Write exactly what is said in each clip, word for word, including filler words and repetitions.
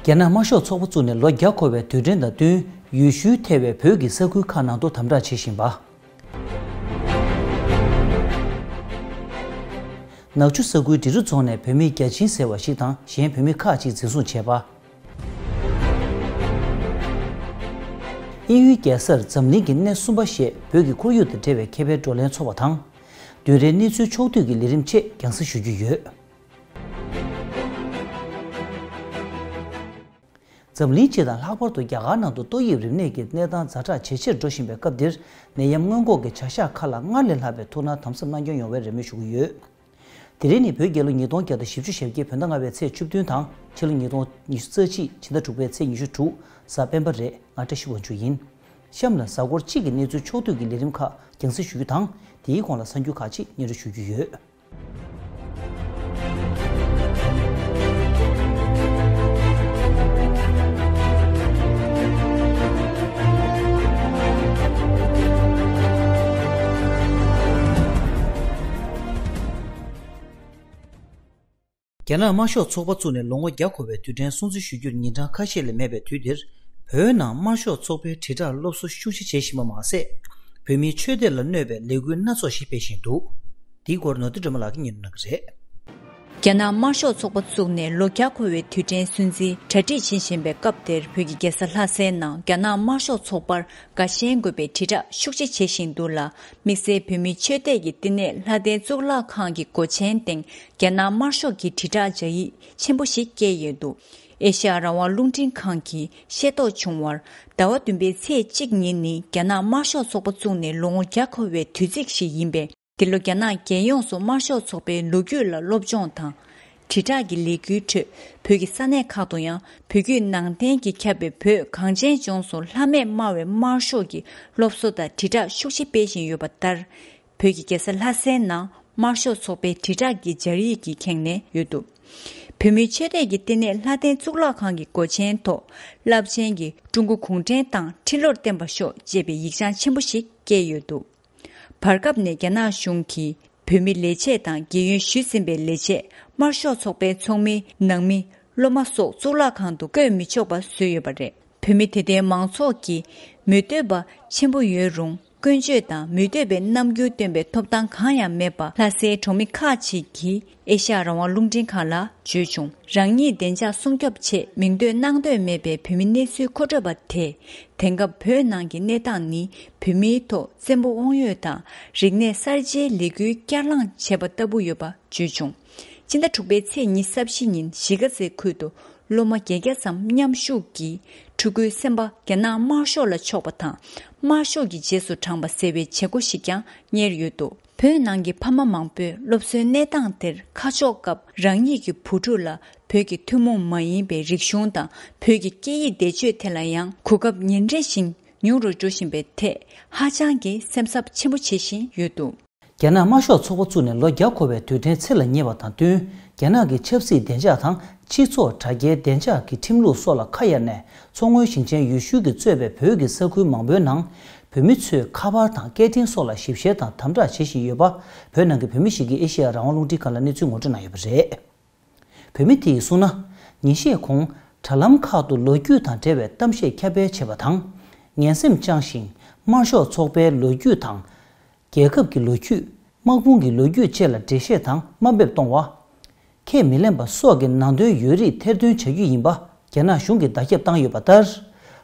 རྒྱ་ནག་དམར་ཤོག་ཚོགས་པ་བཙུགས་ནས་ལོ་བརྒྱ་འཁོར་བའི་དུས་དྲན་དང་བསྟུན། ཡུལ་ཤུལ་ཐེ་བའི་བོད་ཀྱི་ས་ཁུལ་ཁག་ནང་དུ་དམ་དྲག་བྱེད་བཞིན་པ། ནག་ཆུ་ས་ཁུལ་འབྲི་རུ་རྫོང་ནས་བོད་མི་བརྒྱ་བྱིན་ཟེར་བ་ཞིག་དང་གཞན་བོད་མི་ཁག་ཅིག་འཛིན་བཟུང་བྱས་པ། དབྱིན་ཡུལ་རྒྱལ་སར་འཛམ་གླིང་གི་སྣེ་གསུམ་པ་ཞེས་བོད་ཀྱི་ཁོར་ཡུག་དང་འབྲེལ་བའི་ཁེ་ཕན་བགྲོ་གླེང་ཚོགས་པ་དང་། བདུན་རེའི་གནས་ཚུལ་ཕྱོགས་བསྡུས་ཀྱི་ལས་རིམ་བཅས་རྒྱང་སྲིང་ཞུ་རྒྱུ་ཡོད། འཛམ་གླིང་སྤྱི་དང་ལྷག་པར་དུ་རྒྱ་གར་ནང་དུ་ཏོག་དབྱིབས་རིམས་ནད་ཀྱི་གནས་སྟངས་ཛ་དྲག་ཇེ་ཆེར་འགྲོ་བཞིན་པའི་སྐབས་འདིར། ནད་ཡམས་སྔོན་འགོག་གི་བྱ་གཞག་ཁག་ལ་སྔར་ལས་ལྷག་པའི་ཐུགས་སྣང་དམ་ཟབ་གནང་སྐྱོང་ཡོང་བའི་རེ་སྨོན་ཞུ་གི་ཡོད། དེ་རིང་ནི་བོད་རྒྱལ་ལོ་ཉིས་སྟོང་བརྒྱ་དང་བཞི་བཅུ་ཞེ་བརྒྱད་བོད་ཟླ་ལྔ་པའི་ཚེས་བཅུ་བདུན་དང་། ཕྱི་ལོ་ཉིས་སྟོང་ཉི་ཤུ་རྩ་གཅིག་ཕྱི་ཟླ་དྲུག་པའི་ཚེས་ཉི་ཤུ་དྲུག་གཟའ་སྤེན་པ་རེད། ང་བཀྲ་ཤིས་དབང་ཕྱུག་ཡིན། གཤམ་ལ་གཟའ་འཁོར་གཅིག་གི་གནས་ཚུལ་ཕྱོགས་བསྡུས་ཀྱི་ལས་རིམ་ཁག་རྒྱང་སྲིང་ཞུ་རྒྱུ་དང་། དེའི་གོང་ལ་གསར་འགྱུར་ཁག་ཅིག་སྙན་སྒྲོན་ཞུ་རྒྱུ་ཡོད། རྒྱ་ནག་དམར་ཤོག་ཚོགས་པ་བཙུགས་ནས་ལོ་ངོ་བརྒྱ་འཁོར་བའི་དུས་དྲན་སྲུང་བརྩི་ཞུ་རྒྱུར་ཉིན་གྲངས་ཁ་ཤས་ལས་མེད་པའི་དུས་འདིར། བོད་ནང་དམར་ཤོག་ཚོགས་པའི་དྲིལ་བསྒྲགས་སློབ་གསོ་ཤུགས་ཆེ་བྱེད་བཞིན་པ་མ་ཟད། བོད་མིའི་ཆོས་དད་ལ་གནོད་པའི་ལས་འགུལ་སྣ་ཚོགས་ཤིག་སྤེལ་བཞིན་འདུག། འདིའི་སྐོར་ནོར་བུ་སྒྲོལ་མ་ལགས་ཀྱིས་སྙན་སྒྲོན་གནང་གི་རེད། རྒྱ་ནག་དམར་ཤོག་ཚོགས་པ་བཙུགས་ནས་ལོ་བརྒྱ་འཁོར་བའི་དུས་དྲན་སྲུང་བརྩི་གྲ་སྒྲིག་བྱེད་བཞིན་པའི་སྐབས་དེར། བོད་ཀྱི་རྒྱལ་ས་ལྷ་སའི་ནང་རྒྱ་ནག་དམར་ཤོག་ཚོགས་པར་དགའ་ཞེན་དགོས་པའི་དྲིལ་བསྒྲགས་ཤུགས་ཆེ་བྱེད་བཞིན་འདུག་ལ། དམིགས་བསལ་བོད་མིའི་ཆོས་དད་ཀྱི་བསྟི་གནས་ལྷ་ལྡན་གཙུག་ལག་ཁང་གི་སྒོ་ཆེན་སྟེང་རྒྱ་ནག་དམར་ཤོག་གི་དྲིལ་བསྒྲགས་སྦྱར་ཡིག་ཆེན་པོ་ཞིག་བཀལ་ཡོད་འདུག། ཨེ་ཤ་ཡ་རང་དབང་རླུང་འཕྲིན་ཁང་གིས་ཤེས་རྟོགས་བྱུང་བར། ཟླ་བ་བདུན་པའི་ཚེས་གཅིག་ཉིན་ནི་རྒྱ་ནག་དམར་ཤོག་ཚོགས་པ་བཙུགས་ནས་ལོ་ངོ་བརྒྱ་འཁོར་བའི་དུས་ཚིགས་ཤིག་ཡིན་པས། འདི་ལོ་རྒྱ་ནག་རྒྱལ་ཡོངས་སུ་དམར་ཤོག་ཚོགས་པའི་ལོ་རྒྱུས་ལ་སློབ་སྦྱོང་དང་། དྲིལ་བསྒྲགས་ཀྱི་ལས་འགུལ་ཁྲོད། བོད་ཀྱི་ས་གནས་ཁག་ཏུ་ཡང་བོད་བརྒྱུད་ནང་བསྟན་གྱིས་ཁྱབ་པའི་བོད་གངས་ཅན་ལྗོངས་སུ་ལྷ་མེད་སྨྲ་བའི་དམར་ཤོག་གི་སློབ་གསོ་དང་དྲིལ་བསྒྲགས་ཤུགས་ཆེ་སྤེལ་བཞིན་ཡོད་པ་ལྟར། བོད་ཀྱི་རྒྱལ་ས་ལྷ་སའི་ནང་དམར་ཤོག་ཚོགས་པའི་དྲིལ་བསྒྲགས་ཀྱི་སྦྱར་ཡིག་གིས་ཁེངས་ནས་ཡོད་འདུག། བོད་མིའི་ཆོས་དད་ཀྱི་བསྟི་གནས་ལྷ་ལྡན་གཙུག་ལག་ཁང་གི་སྒོ་ཆེན་ཐོག་རླབས་ཆེན་གྱི་ཀྲུང་གོ་གུང་ཁྲན་ཏང་ཁྲི་ལོར་བརྟན་པར་ཤོག་ཅེས་པའི་ཡིག་བྱང་ཆེན་པོ་ཞིག་བཀལ་ཡོད་འདུག། བར་སྐབས་ནས་རྒྱ་ནག་གཞུང་གིས་བོད་མི་ལས་བྱེད་དང་རྒས་ཡོལ་ཞུས་ཟིན་པའི་ལས་བྱེད། དམར་ཤོག་ཚོགས་པའི་ཚོགས་མི། ནང་མི། སློབ་མ་སོགས་གཙུག་ལག་ཁང་དུ་བསྐོས་མི་ཆོག་པ་བཟོས་ཡོད་པ་རེད། བོད་མི་དེ་ལྟའི་མང་ཚོགས་ཀྱི་མི་འདོད་པ་ཆེན་པོ་ཡོད་རུང་། ཀུན་སྤྱོད་དང་མི་འདོད་པའི་རྣམ་འགྱུར་སྟོན་པའི་ཐོབ་ཐང་གང་ཡང་མེད་པ། ལྷ་སའི་གྲོང་མི་ཁག་ཅིག་གིས་ཨེ་ཤ་ཡ་རང་དབང་རླུང་འཕྲིན་ཁང་ལ་བརྗོད་བྱུང་། རང་ཉིད་བདེ་འཇགས་སྲུང་སྐྱོབ་ཆེད་མིང་འདོན་གནང་འདོད་མེད་པའི་བོད་མི་གནས་ཚུལ་མཁོ་སྤྲོད་པ་དེས། དེང་སྐབས་བོད་ནང་གི་གནས་སྟངས་ནི་བོད་མིའི་ཐོག་བཙན་པོ་དབང་ཡོད་དང་། རིག་གནས་གསར་བརྗེའི་ལས་འགུལ་བསྐྱར་ལངས་བྱས་པ་ལྟ་བུ་ཡོད་པ་བརྗོད་བྱུང་། སྤྱི་ཟླ་དྲུག་པའི་ཚེས་ཉི་ཤུ་རྩ་བཞི་ཉིན་གཞིས་ཀ་རྩེ་ཁུལ་དུ་སློབ་མ་བརྒྱད་བརྒྱ་ཙམ་མཉམ་ཞུགས་ཀྱིས་ཕྲུ་གུའི་སེམས་པ་རྒྱ་ནག་དམར་ཤོག་ལ་ཕྱོགས་པ་དང་། དམར་ཤོག་གི་རྗེས་སུ་འབྲངས་པ་ཟེར་བའི་བྱེད་སྒོ་ཞིག་ཀྱང་གཉེར་ཡོད་འདུག། བོད་ནང་གི་ཕ་མ་མང་པོས་སློབ་གསོའི་གནས་སྟངས་དེར་ཁ་ཕྱོགས་སྐབས། རང་ཉིད་ཀྱི་བུ་ཕྲུག་ལ་བོད་ཀྱི་ཐུན་མོང་མ་ཡིན་པའི་རིག་གཞུང་དང་། བོད་ཀྱི་སྐད་ཡིག་བེད་སྤྱོད་ཐད་ལ་ཡང་གོ་སྐབས་ཉིན་རེ་བཞིན་ཉུང་རུ་འགྲོ་བཞིན་པའི་ཐད་ཧ་ཅང་གི་སེམས་འཚབ་ཆེན་པོ་བྱེད་བཞིན་ཡོད་འདུག། རྒྱ་ནག་དམར་ཤོག་ཚོགས་པ་བཙུགས་ནས་ལོ་བརྒྱ་འཁོར་བའི་དུས་དྲན་ཚེས་ལ་ཉེ་བ་དང་བསྟུན། རྒྱ་ནག་གི་ཆབ་སྲིད་བདེ་འཇགས་དང་སྤྱི་ཚོགས་དྲ་རྒྱའི་བདེ་འཇགས་ཀྱི་ཁྲིམས་ལུགས་སོགས་ལ་ཁ་གཡར་ནས། མཚོ་སྔོན་ཞིང་ཆེན་ཡུལ་ཤུལ་གྱིས་གཙོས་པའི་བོད་ཀྱི་ས་ཁུལ་མང་པོའི་ནང་། བོད་མི་ཚོས་ཁ་པར་དང་སྐད་འཕྲིན་སོགས་ལ་ཞིབ་བཤེར་དང་དམ་དྲག་བྱེད་བཞིན་ཡོད་པ། བོད་ནང་གི་བོད་མི་ཞིག་གིས་ཨེ་ཤེ་ཡ་རང་དབང་རླུང་འཕྲིན་ཁང་ལ་གནས་ཚུལ་ངོ་སྤྲོད་གནང་ཡོད་པ་རེད། བོད་མི་དེས་གསུངས་ན། ཉིན་ཤས་གོང་། དྲ་ལམ་ཁག་ཏུ་ལོ་རྒྱུས་དང་འབྲེལ་བའི་གཏམ་བཤད་ཁྱབ་སྤེལ་བྱས་པ་དང་། ངན་སེམས་བཅངས་ཤིང་། དམར་ཤོག་ཚོགས་པའི་ལོ་རྒྱུས་དང་། རྒྱལ་ཁབ་ཀྱི་ལོ་རྒྱུས། དམག་དཔུང་གི་ལོ་རྒྱུས་བཅས་ལ་འགྲེལ་བཤད་དང་དམའ་འབེབས་གཏོང་བ། ཁས་མི་ལེན་པ་སོགས་ཀྱི་ནང་དོན་ཡོད་རིགས་ཐེར་འདོན་བྱ་རྒྱུ་ཡིན་པ། རྒྱ་ནག་གཞུང་གིས་བརྡ་ཁྱབ་བཏང་ཡོད་པ་ལྟར།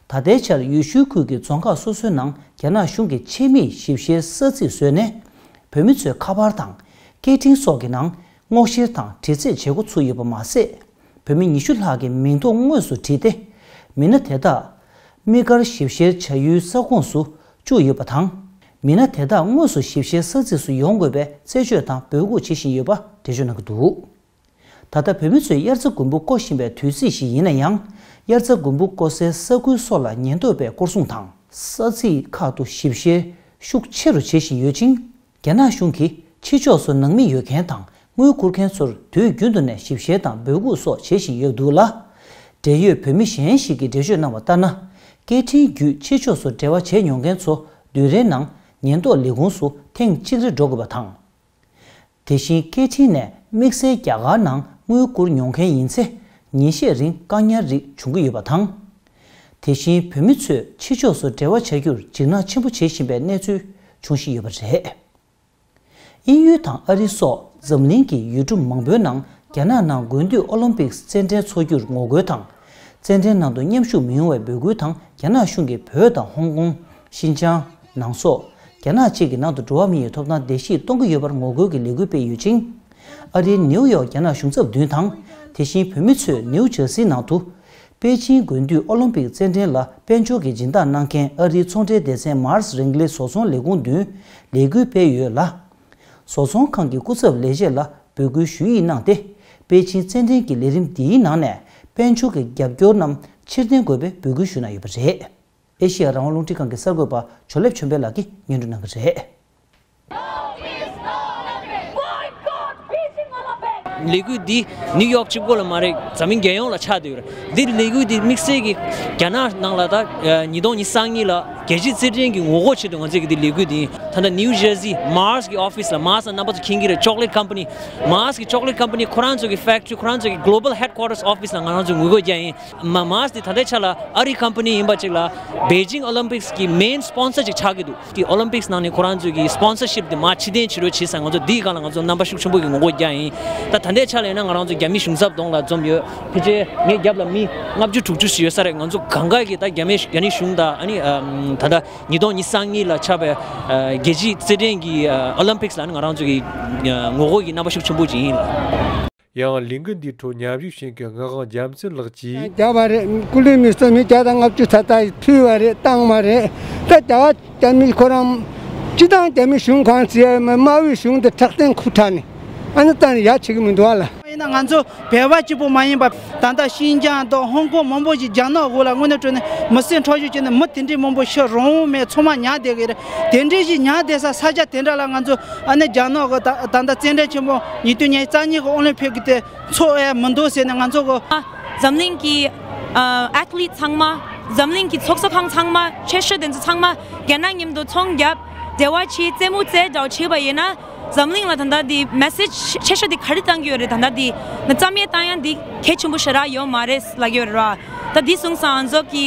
ད་ལྟའི་ཆར་ཡུལ་ཤུལ་ཁུལ་གྱི་རྫོང་ཁག་སོ་སོའི་ནང་རྒྱ་ནག་གཞུང་གིས་ཆེད་དམིགས་ཞིབ་བཤེར་ས་ཚིགས་བཟོས་ནས། བོད་མི་ཚོའི་ཁ་པར་དང་། སྐད་འཕྲིན་སོགས་ཀྱི་ནང་སྔོག་བཤེར་དང་དྲི་རྩད་བྱེད་འགོ་ཚུགས་ཡོད་པ་མ་ཟད། བོད་མི་ཉི་ཤུ་ལྷག་གི་མིང་ཐོ་དངོས་སུ་བྲིས་ཏེ། མི་སྣ་དེ་དག་དམིགས་བཀར་ཞིབ་བཤེར་བྱ་ཡུལ་ས་ཁོངས་སུ་བཅུག་ཡོད་པ་དང་། མི་སྣ་དེ་དག་དངོས་སུ་ཞིབ་བཤེར་ས་ཚིགས་སུ་ཡོང་དགོས་པའི་རྩད་གཅོད་དང་འབོད་འགུག་བྱེད་བཞིན་ཡོད་པ་འགྲེལ་བརྗོད་གནང་གི་འདུག། ད་ལྟ་བོད་མི་ཚོས་དབྱར་རྩྭ་དགུན་འབུ་བརྐོ་བཞིན་པའི་དུས་ཚིགས་ཤིག་ཡིན་ན་ཡང་། དབྱར་རྩྭ་དགུན་འབུ་བརྐོ་སའི་ས་ཁུལ་སོགས་ལ་ཉེན་རྟོག་པས་སྐོར་སྲུང་དང་། ས་ཚིགས་ཁག་ཏུ་ཞིབ་བཤེར་ཤུགས་ཆེ་རུ་བྱེད་བཞིན་ཡོད་ཅིང་། རྒྱ་ནག་གཞུང་གིས་ཕྱི་ཕྱོགས་སུ་ནང་མི་ཡོད་མཁན་དང་དངུལ་བསྐུར་མཁན་ཚོར་དུས་རྒྱུན་དུ་ནས་ཞིབ་བཤེར་དང་འབོད་འགུག་སོགས་བྱེད་བཞིན་ཡོད་འདུག་ལ། འབྲེལ་ཡོད་བོད་མི་གཞན་ཞིག་གིས་འགྲེལ་བརྗོད་གནང་བ་ལྟར་ན། སྐད་འཕྲིན་བརྒྱུད་ཕྱི་ཕྱོགས་སུ་འབྲེལ་བ་བྱས་མྱོང་མཁན་ཚོ་བདུན་རེའི་ནང་ཉེན་རྟོག་ལས་ཁུངས་སུ་ཐེངས་གཅིག་རེ་འགྲོ་དགོས་པ་དང་། དེ་བཞིན་སྐད་འཕྲིན་ནས་དམིགས་བསལ་རྒྱ་གར་ནང་དངུལ་བསྐུར་མྱོང་མཁན་ཡིན་ཚེ། ཉིན་ཤས་རིང་བཀག་ཉར་རིགས་བྱུང་གི་ཡོད་པ་དང་། དེ་བཞིན་བོད་མི་ཚོས་ཕྱི་ཕྱོགས་སུ་འབྲེལ་བ་བྱ་རྒྱུར་འཇིགས་སྣང་ཆེན་པོ་བྱེད་བཞིན་པའི་གནས་ཚུལ་འབྱུང་བཞིན་ཡོད་པ་རེད། དབྱིན་ཡུལ་དང་ཨ་རི་སོགས་འཛམ་གླིང་གི་ཡུལ་གྲུ་མང་པོའི་ནང་རྒྱ་ནག་ནང་དགུན་དུས་ཨོ་ལིམ་པིག་རྩེད་འགྲན་འཚོགས་རྒྱུར་ངོ་རྒོལ་དང་། རྩེད་འགྲན་ནང་དུ་མཉམ་ཞུགས་མི་ཡོང་བའི་འབོད་སྐུལ་དང་། རྒྱ་ནག་གཞུང་གིས་བོད་དང་ཧོང་ཀོང་། ཤིན་ཅང་། ནང་སོག་རྒྱ་ནག་བཅས་ཀྱི་ནང་དུ་འགྲོ་བ་མིའི་ཐོབ་ཐང་བརྡལ་བཤིག་གཏོང་གི་ཡོད་པར་ངོ་རྒོལ་གྱི་ལས་འགུལ་སྤེལ་ཡོད་ཅིང་། ཨ་རིའི་ནེའུ་ཡོག་རྒྱ་ནག་གཞུང་ཚབ་མདུན་དང་། དེ་བཞིན་བོད་མི་ཚོས་ནེའུ་ཇར་སིའི་ནང་དུ། པེ་ཅིང་དགུན་དུས་ཨོ་ལིམ་པིག་རྩེད་འགྲན་ལ་དཔལ་འབྱོར་གྱི་སྦྱིན་བདག་གནང་མཁན་ཨ་རིའི་ཚོང་འབྲེལ་སྡེ་ཚན་མཱརས་རིང་ལི་བཟོ་ཚོང་ལས་ཁུངས་མདུན་ལས་འགུལ་སྤེལ་ཡོད་ལ། བཟོ་ཚོང་ཁང་གི་སྐུ་ཚབ་ལས་བྱེད་ལ་འབོད་སྐུལ་ཞུ་ཡིག་གནང་སྟེ། པེ་ཅིང་རྩེད་འགྲན་གྱི་ལས་རིམ་འདིའི་ནང་ནས་དཔལ་འབྱོར་གྱི་རྒྱབ་སྐྱོར་རྣམས་ཕྱིར་འཐེན་དགོས་པའི་འབོད་སྐུལ་ཞུས་གནང་ཡོད་པ་རེད། ཨེ་ཤི་ཡ་རང་དབང་རླུང་འཕྲིན་ཁང་གི་གསར་འགོད་པ་ཇོ་ལེབ་ཆོས་འཕེལ་ལགས་ཀྱིས་སྙན་སྒྲོན་གནང་གི་རེད། ལས་འགུལ་འདི་ནིའུ་ཡོག་གཅིག་པོ་ལ་མ་རེད། འཛམ་གླིང་རྒྱལ་ཡོངས་ལ་ཆགས་བསྡད་ཡོད་རེད། འདི་ལས་འགུལ་འདི་དམིགས་བསལ་གྱི་རྒྱ་ནག་ནང་ལ་ད་ཉིས་སྟོང་ཉི་ཤུ་རྩ་གཉིས་ལ་རྒྱལ་སྤྱིའི་རྩེད་འགྲན་གྱི་ངོ་རྒོལ་ཆེད་དུ་ང་ཚོས་ཀྱི་འདི་ལས་འགུལ་འདི་ད་ལྟ་ནིའུ་ཇར་སི་མཱརས་ཀྱི་ཨོ་ཕི་སི་ལ། མཱརས་ལ་རྣམ་པ་ཚོ་མཁྱེན་གྱི་རེད། ཅོག་ལེ་ཊི་ཀམ་པ་ནི། མཱརས་ཀྱི་ཅོག་ལེ་ཊི་ཀམ་པ་ནི་ཁོ་རང་ཚོ་གི་ཕེག་ཊི་རི། ཁོ་རང་ཚོ་གི་གྷོ་ལོ་བལ་ཧེཌ་ཀོ་ཊར་ཨོ་ཕི་སི་ལ་ང་རང་ཚོས་ངོ་རྒོལ་རྒྱག་ཡིན། མ་མཱརས་དེ་ད་ལྟའི་ཆ་ལ་ཨ་རིའི་ཀམ་པ་ནི་ཡིན་པ་ཅིག་ལ། པེ་ཅིང་ཨོ་ལིམ་པིག་སི་གི་མེན་སི་པོན་སར་ཅིག་ཆགས་ཀྱི་འདུག་དེ་ཨོ་ལིམ་པིག་སི་ནང་ནས་ཁོ་རང་ཚོའི་གི་སི་པོན་སར་ཤིབ་དེ་མར་ཕྱིར་འཐེན་བྱེད་རོགས་བྱེད་ཟེར། ང་ཚོ་འདིའི་སྒང་ལ་ང་ཚོ་རྣམ་པ་ཤུགས་ཆེན་པོ་གི་ངོ་རྒོལ་རྒྱག་ཡིན། ད་ད་ལྟའི་ཆ་ལ་ཡིན་ན་ང་རང་ཚོ་རྒྱ་མི་གཞུང་ཚབ་གདོང་ལ་འཛོམས་ཡོད། ཕལ་ཆེར་ངའི་རྒྱབ་ལ་མི་ལྔ་བཅུ་དྲུག་ཅུ་ཞིག་ཡོད་ས་རེད། ང་ཚོ་གང་ག་གི་ད་རྒྱ་མི་རྒྱ་ནག་གཞུང་དང་ཨ་ནི་ད་ལྟ་ཉིས་སྟོང་ཉི་ཤུ་རྩ་གཉིས་ལ་ཆགས་པའི་རྒྱལ་སྤྱིའི་རྩེད་འགྲན་གྱི་ཨོ་ལིམ་པིག་སི་ལ་ནི་ང་རང་ཚོ་གི་ངོ་རྒོལ་གྱི་རྣམ་པ་ཤུགས་ཆེན་པོ་ཅིག་ཡིན་ལ། ཡང་ལས་འགུལ་འདིའི་ཁྲོད་མཉམ་ཞུགས་བྱེད་མཁན་ངག་དབང་རྒྱལ་མཚན་ལགས་ཀྱིས། བརྒྱབ་པ་རེད། སྐུ་ལུས་མེ་སྲེག་མི་བརྒྱ་དང་ལྔ་བཅུ་ཙམ་ད་ཕུལ་བ་རེད། བཏང་བ་རེད། ད་རྒྱ་གར་རྒྱ་མི་ཁོ་རང་སྤྱི་བཏང་རྒྱ་མི་གཞུང་གང་བྱས་དམར་པོའི་གཞུང་དེ་ཁྲག་སྟེང་ཁུ་ཁྲག་ནས་ཨ་ནི་བཏང་ནས་ཡ་བྱེད་ཀྱི་མི་འདུག་ཨ་ལ། ཡིན་ན་ང་ཚོ་བོད་པ་གཅིག་པུ་མ་ཡིན་པ་ད་ལྟ་ཤིན་ཅང་དང་ཧོང་ཀོང་མང་པོ་ཞིག་རྒྱ་ནག་འོག་ལ་དངོས་གནས་དྲང་གནས་མི་སེར་འཕྲོག་བཤེར་བྱས་ནས་མི་དེ་འདྲའི་མང་པོ་ཤི་རུང་མེད། ཚང་མ་ཉར་བསྡད་ཀྱི་རེད། དེ་འདྲའི་ཞིག་ཉར་བསྡད་ས་ས་ཆ་དེ་འདྲ་ལ་ང་ཚོ་ཨ་ནི་རྒྱ་ནག་གི་ད་ད་ལྟ་རྩེད་འགྲན་ཆེན་མོ་ཉིས་སྟོང་ཉི་ཤུ་རྩ་གཉིས་ཀྱི་ཨོ་ལིམ་པིག་གི་དེ་འཚོགས་ཡ་མི་འདུག་ཟེར་ནས་ང་ཚོ་གི་འཛམ་གླིང་གི་ཨ་ཨེ་ཐི་ལིཊ་ཚང་མ། འཛམ་གླིང་གི་ཚོགས་གཙོ་ཁང་ཚང་མ། ཆེ་ཤོས་དེ་ཚོ་ཚང་མ་རྒྱ་ནག་མཉམ་དུ་ཚོང་རྒྱབ། འབྲེལ་བ་བྱེད། རྩེད་མོ་རྩེ་འདྲ་བོ་བྱས་པ་ཡིན་ན། འཛམ་གླིང་ལ་ད་ལྟ་འདི་མེ་སེ་ཇི་ཆེ་ཤོས་འདི་ག་རེ་བཏང་གི་ཡོད་རེད། ད་ལྟ་འདི་ང་རྩ་མེད་བཏང་ཡ་འདི་གལ་ཆེན་པོ་ཞེ་དྲག་ཡོད་མ་རེད་ལབ་ཀྱི་ཡོད་རེད་ར། ད་འདི་སོང་ཙང་ང་ཚོ་གི་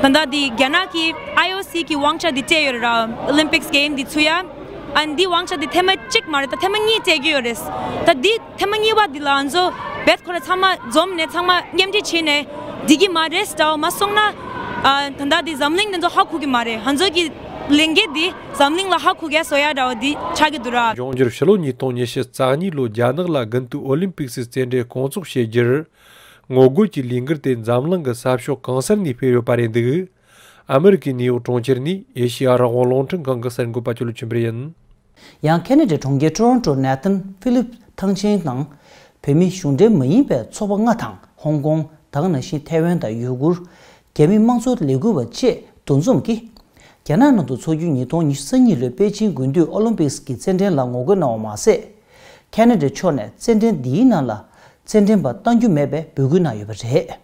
ད་ལྟ་འདི་རྒྱ་ནག་གི་ཨའི་ཨོ་སི་གི་དབང་ཆ་འདི་སྤྲད་ཡོད་རེད་ར། ཨོ་ལིམ་པིག་སི་གེམ་འདི་ཚུགས་ཡ། ཨ་འདི་དབང་ཆ་འདི་ཐེངས་མ་གཅིག་མ་རེད། ད་ཐེངས་མ་གཉིས་སྤྲད་ཀྱི་ཡོད་རེད། ད་འདི་ཐེངས་མ་གཉིས་པ་འདི་ལ་ང་ཚོ་བེད་ཁོ་ར་ཚང་མ་འཛོམས་ནས་ཚང་མ་མཉམ་འབྲེལ་བྱས་ནས་འགྲིག་གི་མ་རེད་འདྲ་བོ་མ་སོང་ན། ཨ་ད་ལྟ་འདི་འཛམ་གླིང་འདི་ཚོ་ཧ་གོ་གི་མ་རེད། ང་ཚོ་གི་ལས་འགན་འདི་འཛམ་གླིང་ལ་ཧ་གོ་ག་བཟོ་ཡ་འདྲ་བོ་འདི་ཆགས་ཀྱི་འདུག་ར། འབྱུང་འགྱུར་ཕྱི་ལོ་ཉིས་སྟོང་ཉི་ཤུ་རྩ་གཉིས་ལོའི་རྒྱ་ནག་ལ་དགུན་དུས་ཨོ་ལིམ་པིག་སི་རྩེད་འགྲན་སྐོང་ཚོགས་བྱེད་རྒྱུར་ངོ་རྒོལ་གྱི་ལས་འགུལ་དེ་འཛམ་གླིང་གི་ས་ཕྱོགས་གང་སར་ནས་སྤེལ་ཡོད་པ་རེད་འདུག་ཨ་མི་རི་ཀའི་ནིའུ་ཡོག་གྲོང་ཁྱེར་ནས་ཨེ་ཤེ་ཡ་རང་དབང་རླུང་འཕྲིན་ཁང་གི་གསར་འགོད་པ་ཅོ་ལོ་ཆོས་འཕེལ་ཡིན། ཡང་ཁེ་ན་ཌའི་གྲོང་ཁྱེར་ཊོ་རོན་ཊོ་ནེ་ཐན་ཕི་ལིབ་ཐང་ཆེན་ནང་བོད་མི་གཞུང་འབྲེལ་མ་ཡིན་པའི་ཚོགས་པ་ལྔ་དང་ཧོང་ཀོང་། ད་ག་ནང་བཞིན་ཐའེ་ཝན་དང་ཡུ་གུར། རྒྱ་མི་དམངས་གཙོ་ལས་འགུལ་བ་བཅས་འདུ་འཛོམས་ཀྱིས། རྒྱ་ནག་ནང་དུ་འཚོགས་རྒྱུའི་ཉིས་སྟོང་ཉི་ཤུ་རྩ་གཉིས་ལོའི་པེ་ཅིང་དགུན་དུས་ཨོ་ལིམ་པིག་སི་གི་རྩེད་འགྲན་ལ་ངོ་རྒོལ་གནང་བ་མ་ཟད། ཁེ་ན་ཌའི་ཕྱོགས་ནས་རྩེད་འགྲན་འདིའི་ནང་ལ་རྩེད་འགྲན་པ་གཏང་རྒྱུ་མེད་པའི་འབོད་སྐུལ་གནང་ཡོད་པ་རེད།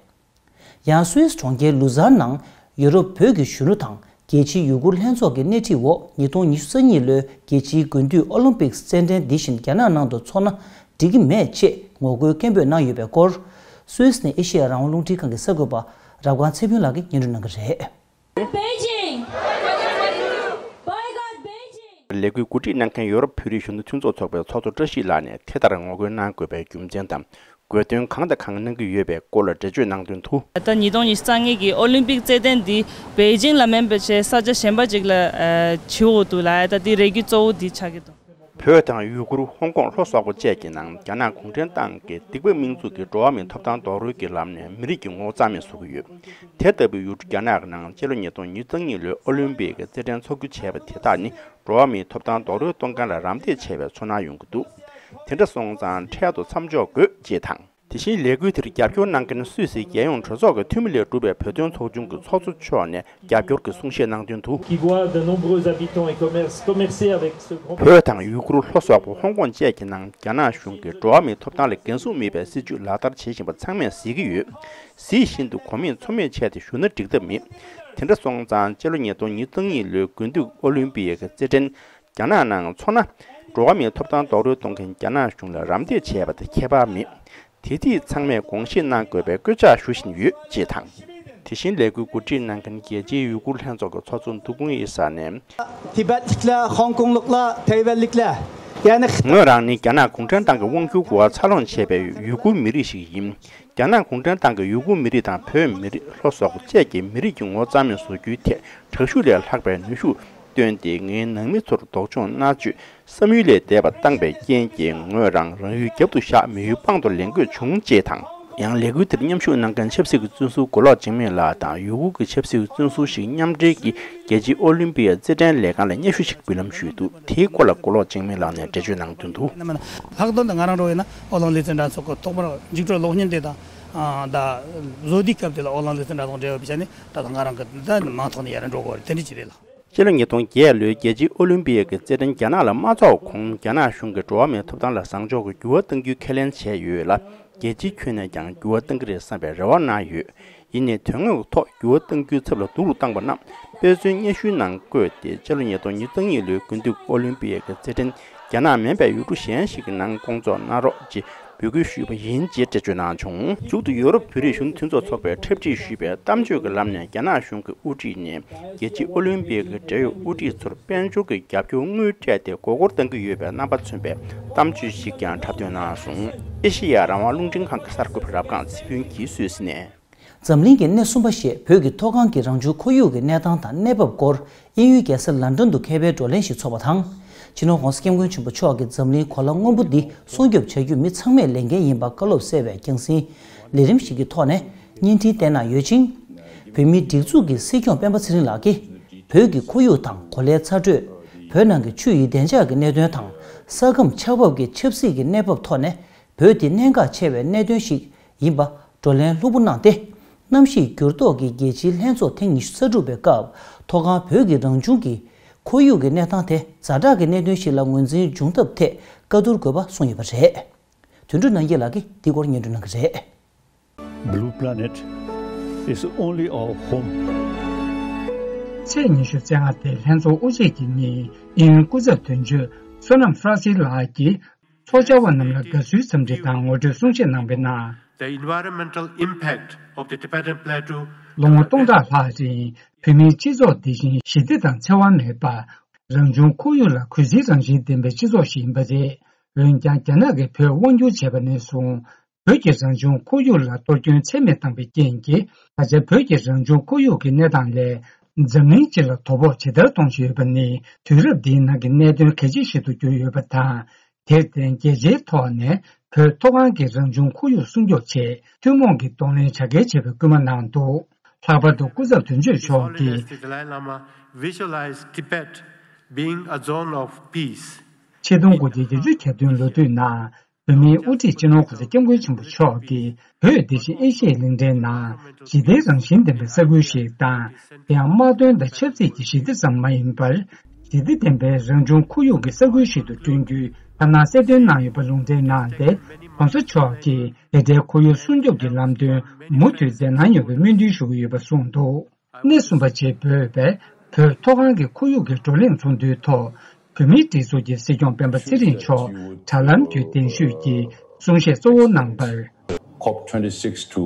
ཡང་སུད་སི་གྲོང་ཁྱེར་ལུ་ཛར་ནང་ཡུ་རོབ་བོད་ཀྱི་གཞོན་ནུ་དང་རྒྱལ་སྤྱིའི་ཡུ་གུར་ལྷན་ཚོགས་ཀྱི་སྣེ་ཁྲིད་འོག་ཉིས་སྟོང་ཉི་ཤུ་རྩ་གཉིས་ལོའི་རྒྱལ་སྤྱིའི་དགུན་དུས་ཨོ་ལིམ་པིག་སི་རྩེད་འགྲན་འདི་བཞིན་རྒྱ་ནག་ནང་དུ་འཚོགས་ན་འགྲིག་གི་མེད་ཅེས་ངོ་རྒོལ་སྐད་འབོད་གནང་ཡོད་པའི་སྐོར། སུད་སི་ནས་ཨེ་ཤེ་ཡ་རང་དབང་རླུང་འཕྲིན་ཁང་གི་གསར་འགོད་པ་རབ་སྒང་ཚེ་ཕུན་ལགས་ཀྱིས་སྙན་སྒྲོན་གནང་གི་རེད། Beijing! Boycott Beijing! ལས་འགུལ་གོ་སྒྲིག་གནང་མཁན་ཡོ་རོབ་བོད་རིགས་གཞོན་ནུ་མཐུན་ཚོགས་ཚོགས་པའི་ཚོགས་གཙོ་བཀྲ་ཤིས་ལགས་ནས་དེ་ལྟར་ངོ་རྒོལ་གནང་དགོས་པའི་རྒྱུ་མཚན་དང་། དགོས་དོན་གང་དང་གང་གནང་གི་ཡོད་པའི་སྐོར་ལ་འགྲེལ་བརྗོད་གནང་དོན་དུ། ད་ཉིས་སྟོང་ཉི་ཤུ་རྩ་གཉིས་ཀྱི་ཨོ་ལིམ་པིག་རྩེད་འགྲན་འདི་པེ་ཅིང་ལ་མིན་པ་བྱས་ས་ཆ་གཞན་པ་ཅིག་ལ་བྱེད་འོས་འདུག་ལ། ད་འདི་རེ་སྐུལ་གཙོ་བོ་འདི་ཆགས་ཀྱི་འདུག་བོད་དང་ཡུ་གུར། ཧོང་ཀོང་ལྷོ་སོག་པོ་བཅས་ཀྱི་ནང་རྒྱ་ནག་གུང་ཁྲན་ཏང་གི་སྡིག་པའི་དམིགས་འཛུགས་ཀྱིས་འགྲོ་བ་མིའི་ཐོབ་ཐང་རྡོག་རོལ་གྱི་ལམ་ནས་མི་རིགས་ཀྱི་ངོ་བོ་རྩ་མེད་བཟོ་གི་ཡོད། དེ་ལྟ་བུའི་ཡུལ་གྲུ་རྒྱ་ནག་གི་ནང་སྤྱི་ལོ་ཉིས་སྟོང་ཉི་ཤུ་རྩ་གཉིས་ལོའི་ཨོ་ལིམ་པིག་གི་རྩེད་འགྲན་འཚོགས་རྒྱུ་བྱས་པ་དེ་དག་ནི་འགྲོ་བ་མིའི་ཐོབ་ཐང་རྡོག་རོལ་གཏོང་མཁན་ལ་རམ་འདེགས་བྱས་པའི་ཚོར་སྣང་ཡོང་གི་འདུག་དེ་འདྲ་སོང་ཙང་འཕྲལ་དུ་མཚམས་འཇོག་དགོས་ཅེས་དང་། དེ་བཞིན་ལས་འགུལ་དེར་རྒྱབ་སྐྱོར་གནང་མཁན་སུད་སིའི་རྒྱལ་ཡོངས་གྲོས་ཚོགས་ཀྱི་འཐུས་མི་ལས་གྲུབ་པའི་བོད་དོན་ཚོགས་ཆུང་གི་ཚོགས་གཙོ་མཆོག་ནས་རྒྱབ་སྐྱོར་གྱི་གསུང་བཤད་གནང་དོན་དུ། Qui voit de nombreux habitants et commerces commercer avec ce grand བོད་དང་ཡུ་གུར་ལྷོ་སོག་པོ་ཧོང་ཀོང་བཅས་ཀྱི་ནང་རྒྱ་ནག་གཞུང་གིས་འགྲོ་བ་མིའི་ཐོབ་ཐང་ལ་འགན་སྲུང་མེད་པའི་སྲིད་བྱུས་ལག་བསྟར་བྱེད་བཞིན་པ་ཚང་མས་གཟིགས་ཀྱི་ཡོད། གཟིགས་བཞིན་དུ་གོ་མེད་ཚོར་མེད་བྱས་ཏེ་བཞུགས་ན་འགྲིག་ཐབས་མེད། དེ་འདྲ་སོང་ཙང་སྤྱི་ལོ་ཉིས་སྟོང་ཉི་ཤུ་རྩ་གཉིས་ལོའི་དགུན་དུས་ཨོ་ལིམ་པིག་གི་རྩེད་འགྲན་རྒྱ་ནག་ནང་འཚོགས་ན། འགྲོ་བ་མིའི་ཐོབ་ཐང་རྡོག་རོལ་གཏོང་མཁན་རྒྱ་ནག་གཞུང་ལ་རམ་འདེགས་བྱས་པ་དང་ཁྱད་པར་མེད། དེ་དུས་ཚང་མས་དགོངས་བཞེས་གནང་དགོས་པའི་སྐུལ་ལྕག་ཞུ་བཞིན་ཡོད་ཅེས་དང་། དེ་བཞིན་ལས་འགུལ་གོ་སྒྲིག་གནང་མཁན་རྒྱལ་སྤྱིའི་ཡུ་གུར་ལྷན་ཚོགས་ཀྱི་ཚོགས་གཙོ་འདུ་ཁུང་ཡི་ས་ནས། ཏི་བེད་ལ་ཧོང་ཀོང་ལ་ཐའེ་ཝན་ལ་ཡ་ནི། ངོས་རང་ནི་རྒྱ་ནག་གུང་ཁྲན་ཏང་གི་དབང་སྒྱུར་འོག་འཚར་ལོངས་བྱས་པའི་ཡུ་གུར་མི་རིགས་ཤིག་ཡིན། རྒྱ་ནག་གུང་ཁྲན་ཏང་གིས་ཡུ་གུར་མི་རིགས་དང་བོད་མི་རིགས་ལྷོ་སོག་བཅས་ཀྱི་མི་རིགས་ཀྱི་ངོ་རྩ་མེད་བཟོ་རྒྱུའི་ཐད་དྲག་ཤུགས་ལས་ལྷག་པའི་ནུས་ཤུགས་བཏོན་ཏེ། ངའི་ནང་མི་ཚོར་སྡུག་སྦྱོང་མནར་གཅོད། བསམ་ཡུལ་ལས་འདས་པ་བཏང་པའི་རྐྱེན་གྱིས། ངོས་རང་རང་ཡུལ་རྒྱབ་ཏུ་བཞག་མི་ཡུལ་དཔང་དུ་ལེན་དགོས་བྱུང་ཅེས་དང་། ཡང་ལས་འགུལ་དེར་མཉམ་ཞུགས་གནང་མཁན་ཆབ་སྲིད་ཀྱི་བཙོན་ཟུར་མགོ་ལོག་འཇིགས་མེད་ལགས་དང་། ཡུ་གུར་གྱི་ཆབ་སྲིད་ཀྱི་བཙོན་ཟུར་ཞིག་མཉམ་འབྲེལ་གྱིས་རྒྱལ་སྤྱིའི་ཨོ་ལིམ་པི་ཡ་རྩེད་འགྲན་ལས་ཁང་ལ་སྙན་ཞུ་ཞིག་འབུལ་ལམ་ཞུས་འདུག་དེའི་སྐོར་ལ་མགོ་ལོག་འཇིགས་མེད་ལགས་ནས་འགྲེལ་བརྗོད་གནང་དོན་དུ། ལྷག་དོན་དུ་ང་རང་འགྲོ་ཡིན་ན་ཨོ་གླིང་ལེ་ཚན་འདྲ་ཚོགས་ཀྱི་ཐོག་མར་འཇིགས་སྐྲག་གློག་བརྙན་དེ་དང་། ད་བཟོ་དུས་སྐབས་དེ་ལ་ཨོ་གླིང་ལེ་ཚན་འདྲ་ཚོགས་འབྲེལ་བ་བྱས་ནས་ད་ལྟ་ང་རང་གི་ད་མང་ཚོགས་ནས་ཡར་འགྲོ་དགོས་རེད། དེ་འདྲ་ཅིག་རེད་ལ། སྤྱི་ལོ་ཉིས་སྟོང་བརྒྱད་ལོའི་རྒྱལ་སྤྱིའི་ཨོ་ལིམ་པི་ཡ་གི་རྩེད་འགྲན་རྒྱ་ནག་ལ་མ་འཚོགས་གོང་རྒྱ་ནག་གཞུང་གིས་འགྲོ་བ་མིའི་ཐོབ་ཐང་ལ་བཟང་ཕྱོགས་ཀྱི་འགྱུར་བ་གཏང་རྒྱུའི་ཁས་ལེན་བྱས་ཡོད་ལ། རྒྱལ་སྤྱིའི་ཁྱོན་ནས་ཀྱང་འགྱུར་བ་གཏང་གི་རེད་བསམ་པའི་རེ་བ་གནང་ཡོད། ཡིན་ནའི་དོན་དངོས་ཐོག་འགྱུར་བ་གཏང་རྒྱུའི་ཚབ་ལ་སྡུག་རུ་བཏང་པ་རྣམས་དཔེ་མཚོན་སྙན་ཞུའི་ནང་བཀོད་དེ། སྤྱི་ལོ་ཉིས་སྟོང་ཉེར་གཉིས་ལོའི་དགུན་དུས་ཨོ་ལིམ་པི་ཡ་གི་རྩེད་འགྲན་རྒྱ་ནག་མིན་པའི་ཡུལ་གྲུ་གཞན་ཞིག་གི་ནང་སྐོང་ཚོགས་གནང་རོགས་ཅེས་འབོད་སྐུལ་ཞུས་པ་ཡིན་ཅེས་འགྲེལ་བརྗོད་གནང་བྱུང་། མཇུག་ཏུ་ཡོ་རོབ་བོད་རིགས་གཞོན་ནུ་མཐུན་ཚོགས་ཚོགས་པས་འཁྲབ་ཁྲིད་ཞུས་པའི་གཏམ་བརྗོད་ཀྱི་ལམ་ནས་རྒྱ་ནག་གཞུང་གི་དབུ་ཁྲིད་ནས་རྒྱལ་སྤྱིའི་ཨོ་ལིམ་པིག་གི་འབྲེལ་ཡོད་དབུ་ཁྲིད་ཚོར་དཔལ་འབྱོར་གྱི་རྒྱབ་སྐྱོར་དངུལ་སྤྲད་དེ་མགོ་སྐོར་གཏང་གི་ཡོད་པའི་རྣམ་པ་མཚོན་པའི་གཏམ་བརྗོད་ཞིག་ཀྱང་འཁྲབ་སྟོན་གནང་སོང་། ཨེ་ཤེ་ཡ་རང་དབང་རླུང་འཕྲིན་ཁང་གི་གསར་འགོད་པ་རབ་སྒང་ཚེ་ཕུན་གྱིས་སུད་སི་ནས། འཛམ་གླིང་གི་སྣེ་གསུམ་པ་ཞེས་བོད་ཀྱི་མཐོ་སྒང་གི་རང་བྱུང་ཁོར་ཡུག་གི་གནས་སྟངས་དང་གནས་བབ་སྐོར་དབྱིན་ཡུལ་རྒྱལ་ས་ལན་ཀྲན་དུ་མཁས་པའི་བགྲོ་གླེང་ཞིག་འཚོགས་པ་དང་། སྤྱི་ནོར་༸གོང་ས་༸སྐྱབས་མགོན་ཆེན་པོ་མཆོག་གིས་འཛམ་གླིང་གོ་ལ་སྔོན་པོ་འདི་སྲུང་སྐྱོབ་བྱ་རྒྱུ་མི་ཚང་མས་ལས་འགན་ཡིན་པ་བཀའ་སློབ་གསལ་བའི་རྒྱང་སྲིང་ལས་རིམ་ཞིག་གི་ཐོག་ནས་བརྙན་འཕྲིན་བསྟན་གནང་ཡོད་ཅིང་། བོད་མིའི་སྒྲིག་འཛུགས་ཀྱི་སྲིད་སྐྱོང་སྤེན་པ་ཚེ་རིང་ལགས་ཀྱིས་བོད་ཀྱི་ཁོར་ཡུག་དང་གོ་ལའི་ཚ་དྲོད། བོད་ནང་གི་ཆུ་ཡི་བདེ་འཇགས་ཀྱི་གནད་དོན་དང་ས་ཁམས་ཆགས་བབ་ཀྱི་ཆབ་སྲིད་ཀྱི་གནས་བབ་ཐོག་ནས་བོད་འདི་གནད་འགག་ཆེ་བའི་གནད་དོན་ཞིག་ཡིན་པ་བགྲོ་གླེང་ལྷུག་པོ་གནང་སྟེ། གནམ་གཤིས་འགྱུར་ལྡོག་གི་རྒྱལ་སྤྱིའི་ལྷན་ཚོགས་ཐེངས་ཉི་ཤུ་རྩ་དྲུག་པའི་སྐབས་མཐོ་སྒང་བོད་ཀྱི་རང་བྱུང་གི་ཁོར་ཡུག་གི་གནས་སྟངས་དེ་ཛ་དྲག་གི་གནད་དོན་ཞིག་ལ་ངོས་འཛིན་འབྱུང་ཐབས་ཐད་བཀའ་བསྡུར་དགོས་པ་གསུངས་ཡོད་པ་རེད། དོན་གྲུབ་རྣམ་རྒྱལ་ལགས་ཀྱིས་འདི་སྐོར་སྙན་སྒྲོན་གནང་གི་རེད། Blue Planet is only our home. ཚེས་ཉི་ཤུ་རྩ་ལྔ་སྟེ་ལྷན་ཚོགས་དབུ་འབྱེད་ཀྱི་ཉིན་དབྱིན་ཡུལ་སྐུ་ཚབ་དོན་གཅོད་བསོད་ནམས་ཧྥ་ར་སིལ་ལགས་ཀྱིས། ཚོགས་བཅར་བ་རྣམས་ལ་དགའ་བསུའི་འཚམས་འདྲི་དང་ངོ་སྤྲོད་གསུང་བཤད་གནང་བའི་ནང་། The environmental impact of the Tibetan Plateau. ལོ་ངོ་སྟོང་ཕྲག་ལྷག་རིང་བོད་མིའི་སྤྱི་ཚོགས་འདི་བཞིན་ཞི་བདེ་དང་འཚེ་བ་མེད་པ། རང་བྱུང་ཁོར་ཡུག་ལ་གུས་བརྩིའི་རང་བཞིན་ལྡན་པའི་སྤྱི་ཚོགས་ཤིག་ཡིན་པ་རེད། འོན་ཀྱང་རྒྱ་ནག་གིས་བོད་དབང་བསྒྱུར་བྱས་པ་ནས་བཟུང་། བོད་ཀྱི་རང་བྱུང་ཁོར་ཡུག་ལ་གཏོར་སྐྱོན་ཚད་མེད་བཏང་བའི་རྐྱེན་གྱིས། ད་ཆ་བོད་ཀྱི་རང་བྱུང་ཁོར་ཡུག་གི་གནས་སྟངས་ལས། འཛམ་གླིང་སྤྱི་ལ་དོ་ཕོག་ཇི་ལྟར་གཏོང་བཞིན་ཡོད་པ་ནི་དུས་རབས་འདིའི་ནང་གི་གནད་དོན་གལ་ཆེ་ཞིག་ཏུ་གྱུར་ཡོད་པ་དང་། དེར་བརྟེན་རྒྱལ་སྤྱིའི་ཐོག་ནས་བོད་མཐོ་སྒང་གི་རང་བྱུང་ཁོར་ཡུག་སྲུང་སྐྱོབ་ཆེད་ཐུན་མོང་གི་གདོང་ལེན་བྱ་གལ་ཆེ་བའི་སྐུལ་མ་གནང་འདུག་ལྷག་པར་དུ་སྐུ་ཚབ་དོན་གཅོད་མཆོག་གིས། His Holiness the Dalai Lama visualized Tibet being a zone of peace. ཆིག་སྟོང་དགུ་བརྒྱ་བརྒྱད་ཅུ་གྱ་བདུན་ལོ་དུས་ནང་། བོད་མིའི་དབུ་ཁྲིད་སྤྱི་ནོར་༸གོང་ས་༸སྐྱབས་མགོན་ཆེན་པོ་མཆོག་གིས་བོད་དེ་བཞིན་ཨེ་ཤི་ཡའི་གླིང་ཕྲན་ནང་ཞི་བདེའི་རང་བཞིན་ལྡན་པའི་ས་ཁུལ་ཞིག་དང་། དེ་ཡང་དམག་དོན་དང་ཆབ་སྲིད་ཀྱི་ཞི་བདེ་ཙམ་མ་ཡིན་པར། ཞི་བདེ་ལྡན་པའི་རང་བྱུང་ཁོར་ཡུག་གི་ས་ཁུལ་ཞིག་ཏུ་བསྐྲུན་རྒྱུའི་ཐབས་སྣང་གསལ་སྟོན་གནང་ཡོད་པ་ལུང་འདྲེན་གནང་སྟེ། ༸གོང་ས་མཆོག་གིས་དེ་འདྲའི་ཁོར་ཡུག་སྲུང་སྐྱོབ་ཀྱི་ལམ་སྟོན་མུ་མཐུད་མཛད་གནང་ཡོང་བའི་སྨོན་འདུན་ཞུ་གི་ཡོད་པ་གསུངས་འདུག་གནས་གསུམ་པ་ཅེས་འབོད་པའི་བོད་མཐོ་སྒང་གི་ཁོར་ཡུག་གི་བགྲོ་གླེང་ཚོགས་འདུའི་ཐོག་བོད་མིའི་སྒྲིག་འཛུགས་ཀྱི་སྲིད་སྐྱོང་སྤེན་པ་ཚེ་རིང་མཆོག་དྲ་ལམ་བརྒྱུད་གདན་ཞུས་ཀྱིས་གསུང་བཤད་གཙོ་བོ་གནང་བར། COP twenty-six to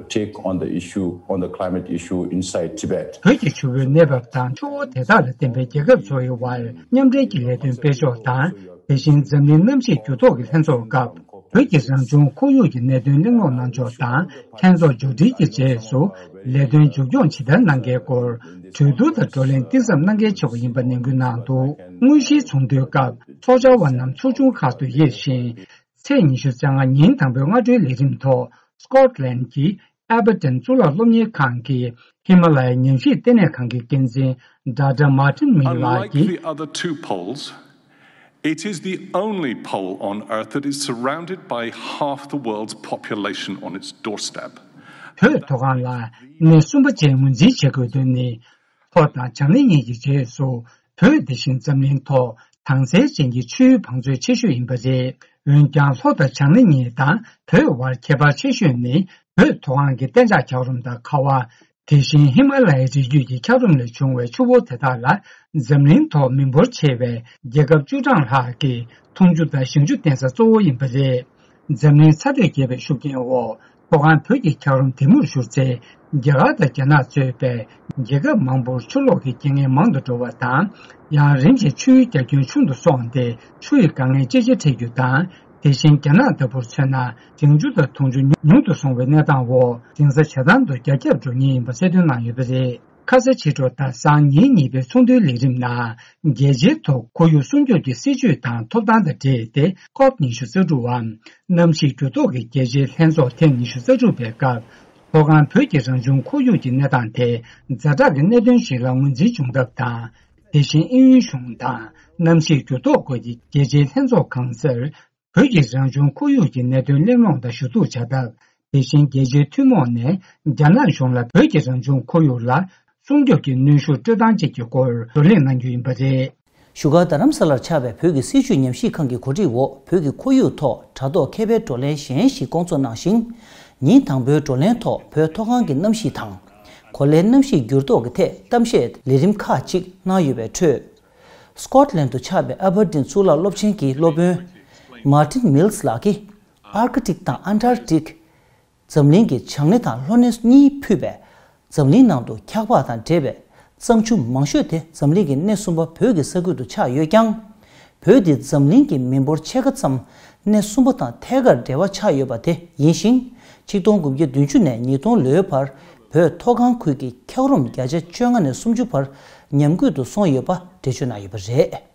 take on the issue, on the climate issue inside Tibet. བོད་ཀྱི་ཆུ་བོའི་གནས་བབ་དང་ཆུ་བོ་དེ་དག་ལ་བརྟེན་པའི་རྒྱལ་ཁབ་ཚོ་ཡི་དབར་མཉམ་འབྲེལ་གྱི་ལས་དོན་སྤེལ་ཕྱོགས་དང་། དེ་བཞིན་འཛམ་གླིང་གནམ་གཤིས་འགྱུར་ལྡོག་གི་ལྷན་ཚོགས་སྐབས། བོད་ཀྱི་རང་བྱུང་ཁོར་ཡུག་གི་གནད་དོན་གླེང་སློང་གནང་ཕྱོགས་དང་ལྷན་ཚོགས་མཇུག་སྒྲིལ་གྱི་རྗེས་སུ་ལས་དོན་མཇུག་སྐྱོང་ཇི་ལྟར་གནང་གལ་སྐོར་གྲོས་བསྡུར་དང་བགྲོ་གླེང་གཏིང་ཟབ་གནང་གལ་ཆེ་བ་ཡིན་པ་ནན་སྐུལ་གནང་འདུག་དངོས་གཞིའི་ཚོགས་འདུའི་སྐབས་ཚོགས་བཅར་བ་རྣམས་ཚོགས་ཆུང་ཁག་ཏུ་དབྱེ་ཞིང་། ཚེས་ཉི་ཤུ་རྩ་ལྔ་ཉིན་དང་པོའི་སྔ་དྲོའི་ལས་རིམ་ཐོག་སྐོཊ་ལན་གྱི་ཨེ་བྷར་ཊོན་གཙུག་ལག་སློབ་གཉེར་ཁང་གི་ཧི་མ་ལ་ཡའི་ཉམས་ཞིབ་ལྟེ་གནས་ཁང་གི་འགན་འཛིན་ཌོག་ཊར་མར་ཊིན་མིལ་ལགས་ཀྱིས། Unlike the other two poles, it is the only pole on Earth that is surrounded by half the world's population on its doorstep. བོད་མཐོ་སྒང་ལ་གནས་གསུམ་པ་ཅན་ངོས་འཛིན་བྱེད་དགོས་དོན་ནི། ལྷོ་དང་བྱང་གླིང་གཉིས་ཀྱི་རྗེས་སུ་བོད་དེ་བཞིན་འཛམ་གླིང་ཐོག་དྭངས་གསལ་ཅན་གྱི་ཆུའི་བང་མཛོད་ཆེ་ཤོས་ཡིན་པ་རེད། འོན་ཀྱང་ལྷོ་དང་བྱང་གླིང་གཉིས་དང་བོད་དབར་ཁྱད་པར་ཆེ་ཤོས་ནི་བོད་མཐོ་སྒང་གི་གཏན་འཇགས་འཁྱགས་རོམ་དང་ཁ་བ། དེ་བཞིན་ཧི་མ་ལ་ཡའི་རི་རྒྱུད་ཀྱི་འཁྱགས་རོམ་ལས་བྱུང་བའི་ཆུ་བོ་དེ་དག་ལ་འཛམ་གླིང་ཐོག་མི་འབོར་ཆེ་བའི་རྒྱལ་ཁབ་བཅུ་གྲངས་ལྷག་གི་འཐུང་ཆུ་དང་ཞིང་ཆུ་བརྟེན་ས་གཙོ་བོ་ཡིན་པ་རེད། འཛམ་གླིང་ཚ་དྲོད་རྒྱས་པའི་ཤུགས་རྐྱེན་འོག་མཐོ་སྒང་བོད་ཀྱི་འཁྱགས་རོམ་དེ་མུར་གཞུར་ཚེ། རྒྱ་གར་དང་རྒྱ་ནག་གཙོས་པའི་རྒྱལ་ཁབ་མང་པོར་ཆུ་ལོག་གི་རྐྱེན་ངན་མང་དུ་འགྲོ་བ་དང་། ཡང་རིམ་བཞིན་ཆུའི་རྒྱ་ཁྱོན་ཆུང་དུ་སོང་སྟེ། ཆུ་ཡི་དཀའ་ངལ་ཅི་ཆེ་འཕྲད་རྒྱུ་དང་། དེ་བཞིན་རྒྱ་ནག་ལྟ་བུར་མཚོན་ན། ཞིང་ཆུ་དང་འཐུང་ཆུ་ཉུང་དུ་སོང་བའི་གནས་སྟངས་འོག་ཞིང་ས་ཇ་དམ་དུ་རྒྱ་ཁྱབ་འགྲོ་ངེས་ཡིན་པ་གསལ་སྟོན་གནང་ཡོད་པ་རེད། ཁ་ས་ཕྱི་དྲོ་ཟླ་སང་ཉིན་གཉིས་པའི་ཚོགས་འདུའི་ལས་རིམ་ནང་། རྒྱལ་སྤྱིའི་ཐོག་ཁོར་ཡུག་སྲུང་སྐྱོབ་ཀྱི་སྲིད་ཇུས་དང་ཐོབ་ཐང་དང་འབྲེལ་ཏེ། ཀོབ་ཉི་ཤུ་རྩ་དྲུག་བམ། གནམ་གཤིས་འགྱུར་ལྡོག་གི་རྒྱལ་སྤྱིའི་ལྷན་ཚོགས་ཐེངས་ཉི་ཤུ་རྩ་དྲུག་པའི་སྐབས། མཐོ་སྒང་བོད་ཀྱི་རང་བྱུང་ཁོར་ཡུག་གི་གནས་སྟངས་དེ། ཛ་དྲག་གི་གནད་དོན་ཞིག་ལ་ངོས་འཛིན་བྱུང་སྟབས་དང་། དེ་བཞིན་དབྱིན་ཡུལ་གཞུང་དང་། གནམ་གཤིས་འགྱུར་ལྡོག་སྐོར་གྱི་རྒྱལ་སྤྱིའི་ལྷན་ཚོགས་ཁང་གསར། བོད་ཀྱི་རང་བྱུང་ཁོར་ཡུག་གི་གནད་དོན་གླེང་སློང་དང་ཞུ་གཏུག་བྱ་ཐབས། དེ་བཞིན་རྒྱལ་སྤྱིའི་ཐུན་མོང་ནས་རྒྱ་ནག་གཞུང་ལ་བོད་ཀྱི་རང་བྱུང་ཁོར་ཡུག་ལ་སྲུང་སྐྱོབ་ཀྱི་གནོན་ཤུགས་སྤྲོད་སྟངས་བཅས་ཀྱི་སྐོར་བགྲོ་གླེང་གནང་རྒྱུ་ཡིན་པ་རེད། བཞུགས་སྒར་རྡ་རམ་ས་ལར་ཆགས་པའི་བོད་ཀྱི་སྲིད་བྱུས་ཉམས་ཞིབ་ཁང་གི་གོ་སྒྲིག་འོག་བོད་ཀྱི་ཁོར་ཡུག་ཐོག་དྲ་ཐོག་མཁས་པའི་བགྲོ་གླེང་གཞན་ཞིག་བསྐོང་ཚོགས་གནང་ཞིང་། ཉིན་དང་པོའི་བགྲོ་གླེང་ཐོག་བོད་མཐོ་སྒང་གི་གནམ་གཤིས་དང་། གོ་ལའི་གནམ་གཤིས་འགྱུར་ལྡོག་གི་ཐད་གཏམ་བཤད་ལས་རིམ་ཁག་ཅིག་གནང་ཡོད་པའི་ཁྲོད། སྐོཊ་ལན་དུ་ཆགས་པའི་ཨ་བར་ཏིན་གཙུག་ལག་སློབ་ཆེན་གྱི་སློབ་དཔོན་མར་ཏིན་མིལ་ལགས་ཀྱིས། ཨར་ཀ་ཊིག་དང་ཨན་ཊར་ཀ་ཊིག་འཛམ་གླིང་གི་བྱང་སྣེ་དང་ལྷོ་སྣེ་གཉིས་ཕུད་པའི་འཛམ་གླིང་ནང་དུ་འཁྱགས་པ་དང་འདྲེས་པའི་གཙང་ཆུ་མང་ཤོས་དེ་འཛམ་གླིང་གི་སྣེ་གསུམ་པ་བོད་ཀྱི་ས་ཁུལ་དུ་ཆགས་ཡོད་ཀྱང་། བོད་འདི་འཛམ་གླིང་གི་མི་འབོར་ཕྱེད་ཀ་ཙམ་སྣེ་གསུམ་པ་དང་ཐད་ཀར་འབྲེལ་བ་ཆགས་ཡོད་པ་དེ་ཡིན་ཞིང་། ཆིག་སྟོང་དགུ་བརྒྱ་བདུན་ཅུ་ནས་ཉིས་སྟོང་ལོའི་བར་བོད་མཐོ་སྒང་ཁུལ་གྱི་འཁྱགས་རོམ་བརྒྱ་ཆ་བཅོ་ལྔ་ནས་སུམ་ཅུ་བར་ཉམས་རྒུད་དུ་སོང་ཡོད་པ་འགྲེལ་བརྗོད་གནང་ཡོད་པ་རེད།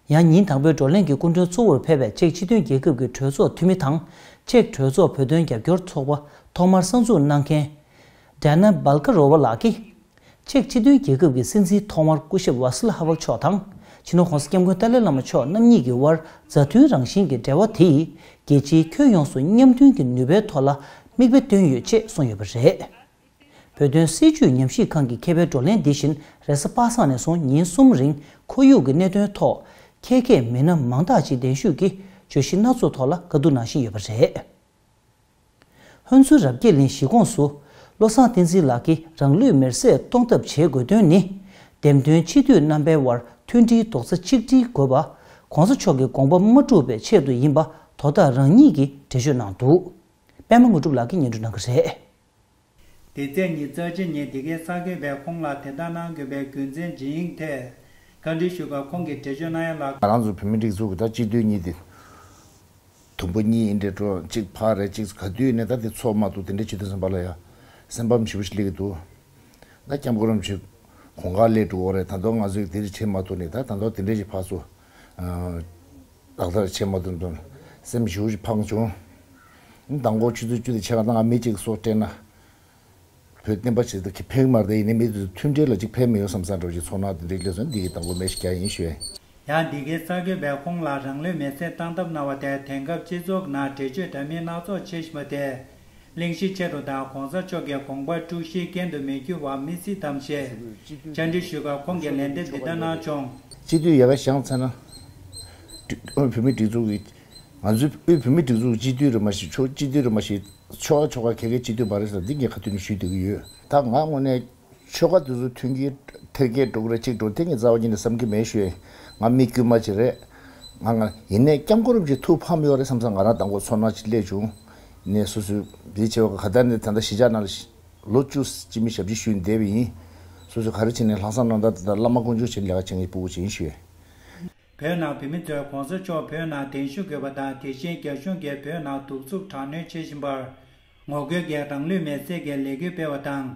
ཡང་ཉིན་དང་པོའི་བགྲོ་གླེང་གི་སྐུ་མགྲོན་གཙོ་བོར་ཕེབས་པའི་ཅེཀ་སྤྱི་མཐུན་རྒྱལ་ཁབ་ཀྱི་གྲོས་ཚོགས་འཐུས་མི་དང་། ཅེཀ་གྲོས་ཚོགས་བོད་དོན་རྒྱབ་སྐྱོར་ཚོགས་པ་ཐོག་མར་གསར་འཛུགས་གནང་མཁན། ཌེ་ན་སྦལ་ཀ་རོ་བ་ལགས་ཀྱིས། ཅེཀ་སྤྱི་མཐུན་རྒྱལ་ཁབ་ཀྱི་སྲིད་འཛིན་ཐོག་མར་སྐུ་ཞབས་ཝཱ་སི་ལ་ཧ་ཝལ་མཆོག་དང་། སྤྱི་ནོར་༸གོང་ས་༸སྐྱབས་མགོན་ཏཱ་ལའི་བླ་མ་མཆོག་རྣམ་གཉིས་ཀྱི་དབར་མཛའ་མཐུན་རང་བཞིན་གྱི་འབྲེལ་བ་དེ་ཡིས། རྒྱལ་སྤྱིའི་ཁྱོན་ཡོངས་སུ་མཉམ་མཐུན་གྱི་ནུས་པའི་ཐོག་ལ་མིག་དཔེ་སྟོན་ཡོད་ཅེས་གསུངས་ཡོད་པ་རེད། བོད་དོན་སྲིད་བྱུས་ཉམས་ཞིབ་ཁང་གི་མཁས་པའི་བགྲོ་གླེང་འདི་བཞིན་རེས་གཟའ་པ་སངས་ནས་བཟུང་ཉིན་གསུམ་རིང་ཁོར་ཡུག་གི་གནད་དོན་ཐོག་མཁས་མཁས་མི་སྣ་མང་དག་ཅིག་གདན་ཞུས་ཀྱིས་བརྗོད་གཞི་སྣ་ཚོགས་ཐོག་ལ་བཀའ་བསྡུར་གནང་བཞིན་ཡོད་པ་རེད། ཧོན་སུར་རབ་རྒྱས་གླིང་གཞིས་ཁོངས་སུ་བློ་བཟང་བསྟན་འཛིན་ལགས་ཀྱིས་རང་ལུས་མེར་སྲེག་གཏོང་ཐབས་བྱེད་དགོས་དོན་ནི། འདེམས་ཐོན་སྤྱི་འཐུས་རྣམ་པའི་དབར་མཐུན་སྒྲིལ་རྡོག་རྩ་གཅིག་སྒྲིལ་དགོས་པ། ༸གོང་ས་མཆོག་གི་དགོངས་པ་མ་འཁྲུགས་པའི་ཆེད་དུ་ཡིན་པ་དོ་བདག་རང་ཉིད་ཀྱིས་འགྲེལ་བརྗོད་གནང་འདུག་པད་མ་དངོས་གྲུབ་ལགས་ཀྱིས་སྙན་སྒྲོན་གནང་གི་རེད། འདི་ཚེས་ཉི་ཤུ་རྩ་གཅིག་ཉིན་འདི་གའི་གསར་འགོད་པས་ཁོང་ལ་དེ་ལྟར་གནང་དགོས་པའི་རྒྱུ་མཚན་ཇི་ཡིན་ཐད་བཀའ་འདྲི་ཞུས་སྐབས་ཁོང་གིས་འགྲེལ་བརྗོད་གནང་ཡ་ལ། ང་རང་ཚོ་བོད་མི་སྒྲིག་འཛུགས་ཀྱི་ད་སྤྱི་འཐུས་གཉིས་དེ། དུམ་བུ་གཉིས་ཡིན་འདྲ་འགྲོ་གཅིག་ཕར་རེད་གཅིག་ག་དུས་ནས་ད་དེ་ཚོགས་མ་ཐུབ་དེ་འདྲ་བྱེད་དུས་ཙམ་པ་ལ་ཡ་སེམས་ཕམ་ཞེ་པོ་ཞིག་སླེབས་ཀྱི་འདུག་ད་སྐྱབས་མགོན་རིན་པོ་ཆེ་གོང་ཁ་སླེབས་འགྲོ་གི་རེད། ད་དུང་ང་ཚོས་དེ་འདྲ་བྱེད་མ་ཐུབ་ནས་ད་ད་དུང་དེ་འདྲ་ཞིག་ཕར་ཚུར་ལག་བསྟར་བྱེད་མ་ཐུབ་དོན་སེམས་ཞེ་པོ་ཞིག་ཕངས་བྱུང་། མདང་དགོང་ཆུ་ཚོད་བཅུ་དང་ཕྱེད་ཀ་ད་ང་མི་གཅིག་སོ་སྤྲད་ན། བོད་བསྟན་པ་ཆེད་དུ་ཕན་གྱི་མ་རེད། ཡིན་ནའི་མི་དེ་ཚོ་མཐུན་སྒྲིལ་ལ་ཅིག་ཕན་མི་ཡོང་བསམ་བསམ་འདྲ་བོ་ཅིག་ཚོར་སྣང་དེ་འདྲའི་སླེབས་སོང་། འདི་གི་དང་པོ་མེ་ཤི་རྒྱག་ཡིན་ཞུས། ཡང་འདི་གའི་གསར་འགོད་པས་ཁོང་ལ་རང་ལུས་མེར་སྲེག་བཏང་ཐབས་གནང་བ་དེ་དེང་སྐབས་སྤྱི་ཚོགས་ནང་འགྲེལ་བརྗོད་འདྲ་མིན་སྣ་ཚོགས་བྱེད་བཞིན་པ་དེ་གླེང་གཞི་ཆེ་རུ་དང་གོང་ས་མཆོག་གི་དགོངས་པ་དཀྲུག་གཞིའི་རྐྱེན་དུ་མི་འགྱུར་བ་མི་སྲིད་དམ་ཞེས་བཅར་འདྲི་ཞུས་སྐབས་ཁོང་གིས་ལན་འདེབས་འདི་ལྟར་གནང་བྱུང་། སྤྱི་འཐུས་ཡ་ག་བཞེངས་ཚར་ན། དབུས་བོད་མིའི་སྒྲིག་འཛུགས་ཀྱི། ང་ཚོའི་དབུས་བོད་མིའི་སྒྲིག་འཛུགས་སྤྱི་འཐུས་རེད་མ་གཞི་ཆོ་སྤྱི་འཐུས་རེད་མ་གཞི་ཆོལ་ཁ་ཆོལ་ཁ་ཁ་ཁ་སྤྱི་འཐུས་མ་རེད་ཟེར་འདི་ངས་ཁ་ཐུག་ནས་ཞུས་བསྡད་ཀྱི་ཡོད། ད་ང་དངོས་གནས་ཆོལ་ཁ་དེ་ཚོ་མཐུན་རྐྱེན་འཕེར་རྐྱེན་འགྲོ་གི་རེད་གཅིག་འགྲོ་དེ་ངས་རྩ་བ་ཉིད་ནས་བསམ་གྱི་མེད་ཞུ་ཡས། ང་མི་དཀྱུས་མ་ཅིག་རེད། ང་ང་ཡིན་ནའི་སྐྱབས་མགོན་རིན་པོ་ཆེ་ཐུགས་ཕམ་ཡོད་རེད་བསམ་བསམ་ང་རང་དང་པོ་ཚོར་སྣང་ཅིག་སླེབས་བྱུང་། ཡིན་ནའི་སོ་སོའི་འདི་བྱས་པ་ག་ད་ནས་ད་ལྟ་གཞིས་ཆགས་ནང་ལ་ལོ་བཅུ་སྤྱི་མི་ཞབས་ཕྱི་ཞུས་བསྡད་པ་ཡིན། སོ་སོས་ག་རེ་བྱས་ནའི་ལྷག་བསམ་རྣམ་དག་དེ་དག་བླ་མ་དཀོན་མཆོག་བྱས་ནས་ལས་ཀ་བྱེད་མཁན་གྱི་སྤུ་གུ་ཅིག་ཡིན་ཞུ་ཡས། བོད་ནང་བོད་མི་ཚོས་གོང་ས་མཆོག་བོད་ནང་གདན་ཞུ་དགོས་པ་དང་དེ་བཞིན་རྒྱ་གཞུང་གིས་བོད་ནང་གདུག་རྩུབ་དྲག་གནོན་བྱེད་བཞིན་པར་ངོ་རྒོལ་གྱིས་རང་ལུས་མེར་སྲེག་གི་ལས་འགུལ་སྤེལ་བ་དང་།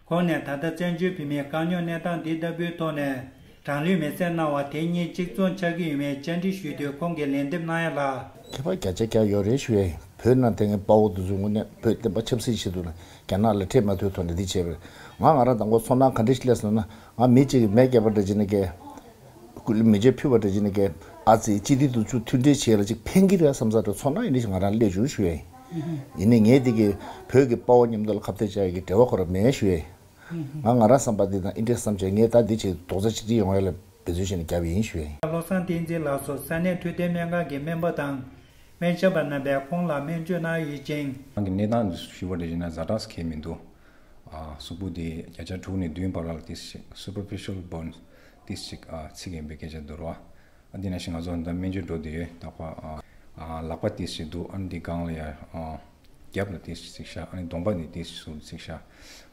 ཁོང་ནས་ད་ལྟ་བཙན་བྱོལ་བོད་མིའི་དཀའ་རྙོག་གནས་སྟངས་འདི་ལྟ་བུའི་ཐོག་ནས་རང་ལུས་མེར་སྲེག་གནང་བ་དེ་གཉིས་གཅིག་མཚུངས་ཆགས་ཀྱི་ཡོད་མེད་བཅར་འདྲི་ཞུས་དུས་ཁོང་གིས་ལན་འདེབས་གནང་ཡ་ལ། ཁྱད་པར་བརྒྱ་ཆ་བརྒྱ་ཡོད་རེད་ཞུ་ཡས། བོད་ནང་དེ་སྔའི་དཔའ་བོ་དེ་ཚོའི་ངོས་ནས་བོད་བསྟན་པ་ཆབ་སྲིད་ཆེད་དུ་ལ་རྒྱ་ནག་ལ་ཁྲེལ་མ་ཐོན་ཐོག་ནས་འདི་བྱས་པ་རེད། ང་ང་རང་དང་པོ་ཚོར་སྣང་ག་འདྲ་ཞིག་སླེབས་སོང་ན་ང་མི་གཅིག་གིས་མེ་བརྒྱབ་པ་འདྲ་བྱས་ནས་ཀྱི། སྐུ་ལུས་མེ་མཆོད་ཕུལ་བ་འདྲ་བྱས་ནས་ཀྱི། ཨ་ཙི་སྤྱི་འཐུས་དེ་ཚོ་མཐུན་སྒྲིལ་བྱས་ལ་ཅིག་ཕན་གྱི་རེད་བསམ་ས་འདྲ་ཚོར་སྣང་ཡིན་ནི་ཞིག་ང་རང་སླེབས་བྱུང་ཞུ་ཡས། ཡིན་ནའི་ངས་འདི་གི་བོད་ཀྱི་དཔའ་བོ་མཉམ་དུ་ལ་ཁ་གཏད་བཅག་ཡས་ཀྱི་འབྲེལ་བ་ཁོ་རང་མེད་ཞུ་ཡས། ང་ང་རང་བསམ་པ་འདི་དང་ཨིན་འདྲས་བསམ་བྱས་ངས་ད་འདི་བྱས་རྡོག་རྩ་གཅིག་སྒྲིལ་ཡོང་ཡ་ལ་འབད་བརྩོན་བྱས་ནས་བརྒྱབ་པ་ཡིན་ཞུ་ཡས། བློ་བཟང་བསྟན་འཛིན་ལགས་སུ་ས་གནས་འཕྲོད་བསྟེན་སྨན་ཁང་གི་སྨན་པ་དང་སྨན་ཞབས་པ་རྣམ་པས་ཁོང་ལ་སྨན་བཅོས་གནང་ཡོད་ཅིང་། ཁོང་གི་གནས་སྟངས་འདི་ཞུ་བ་འདྲ་བྱས་ན་ཛ་དྲག་གང་ཡང་མི་འདུག་ཨ་གཟུགས་པོ་དེ་བརྒྱ་ཆ་དྲུག་ནས་བདུན་བར་ལ་ཏིས་ཤིག་superficial burns ཏིས་ཤིག་ཨ་ཚིག་ཡིན་པའི་སྐད་ཆ་འདུག་རོ། ཨ་འདི་ནང་བཞིན་ང་ཚོ་ད་སྨན་བཅོས་འགྲོ་བསྡད་ཡོད། ད་ཁོ་ཨ་ ཨ། ལག་པ་ཏོག་ཙམ་འདུག་ཨ་ནི་འདི་སྒང་ལ་ཡ། ཨ། རྒྱབ་ལ་ཏོག་ཙམ་ཚིག་ཤག་ཨ་ནི་གདོང་པ་འདི་ཏོག་ཙམ་ཟུར་ཚིག་ཤག་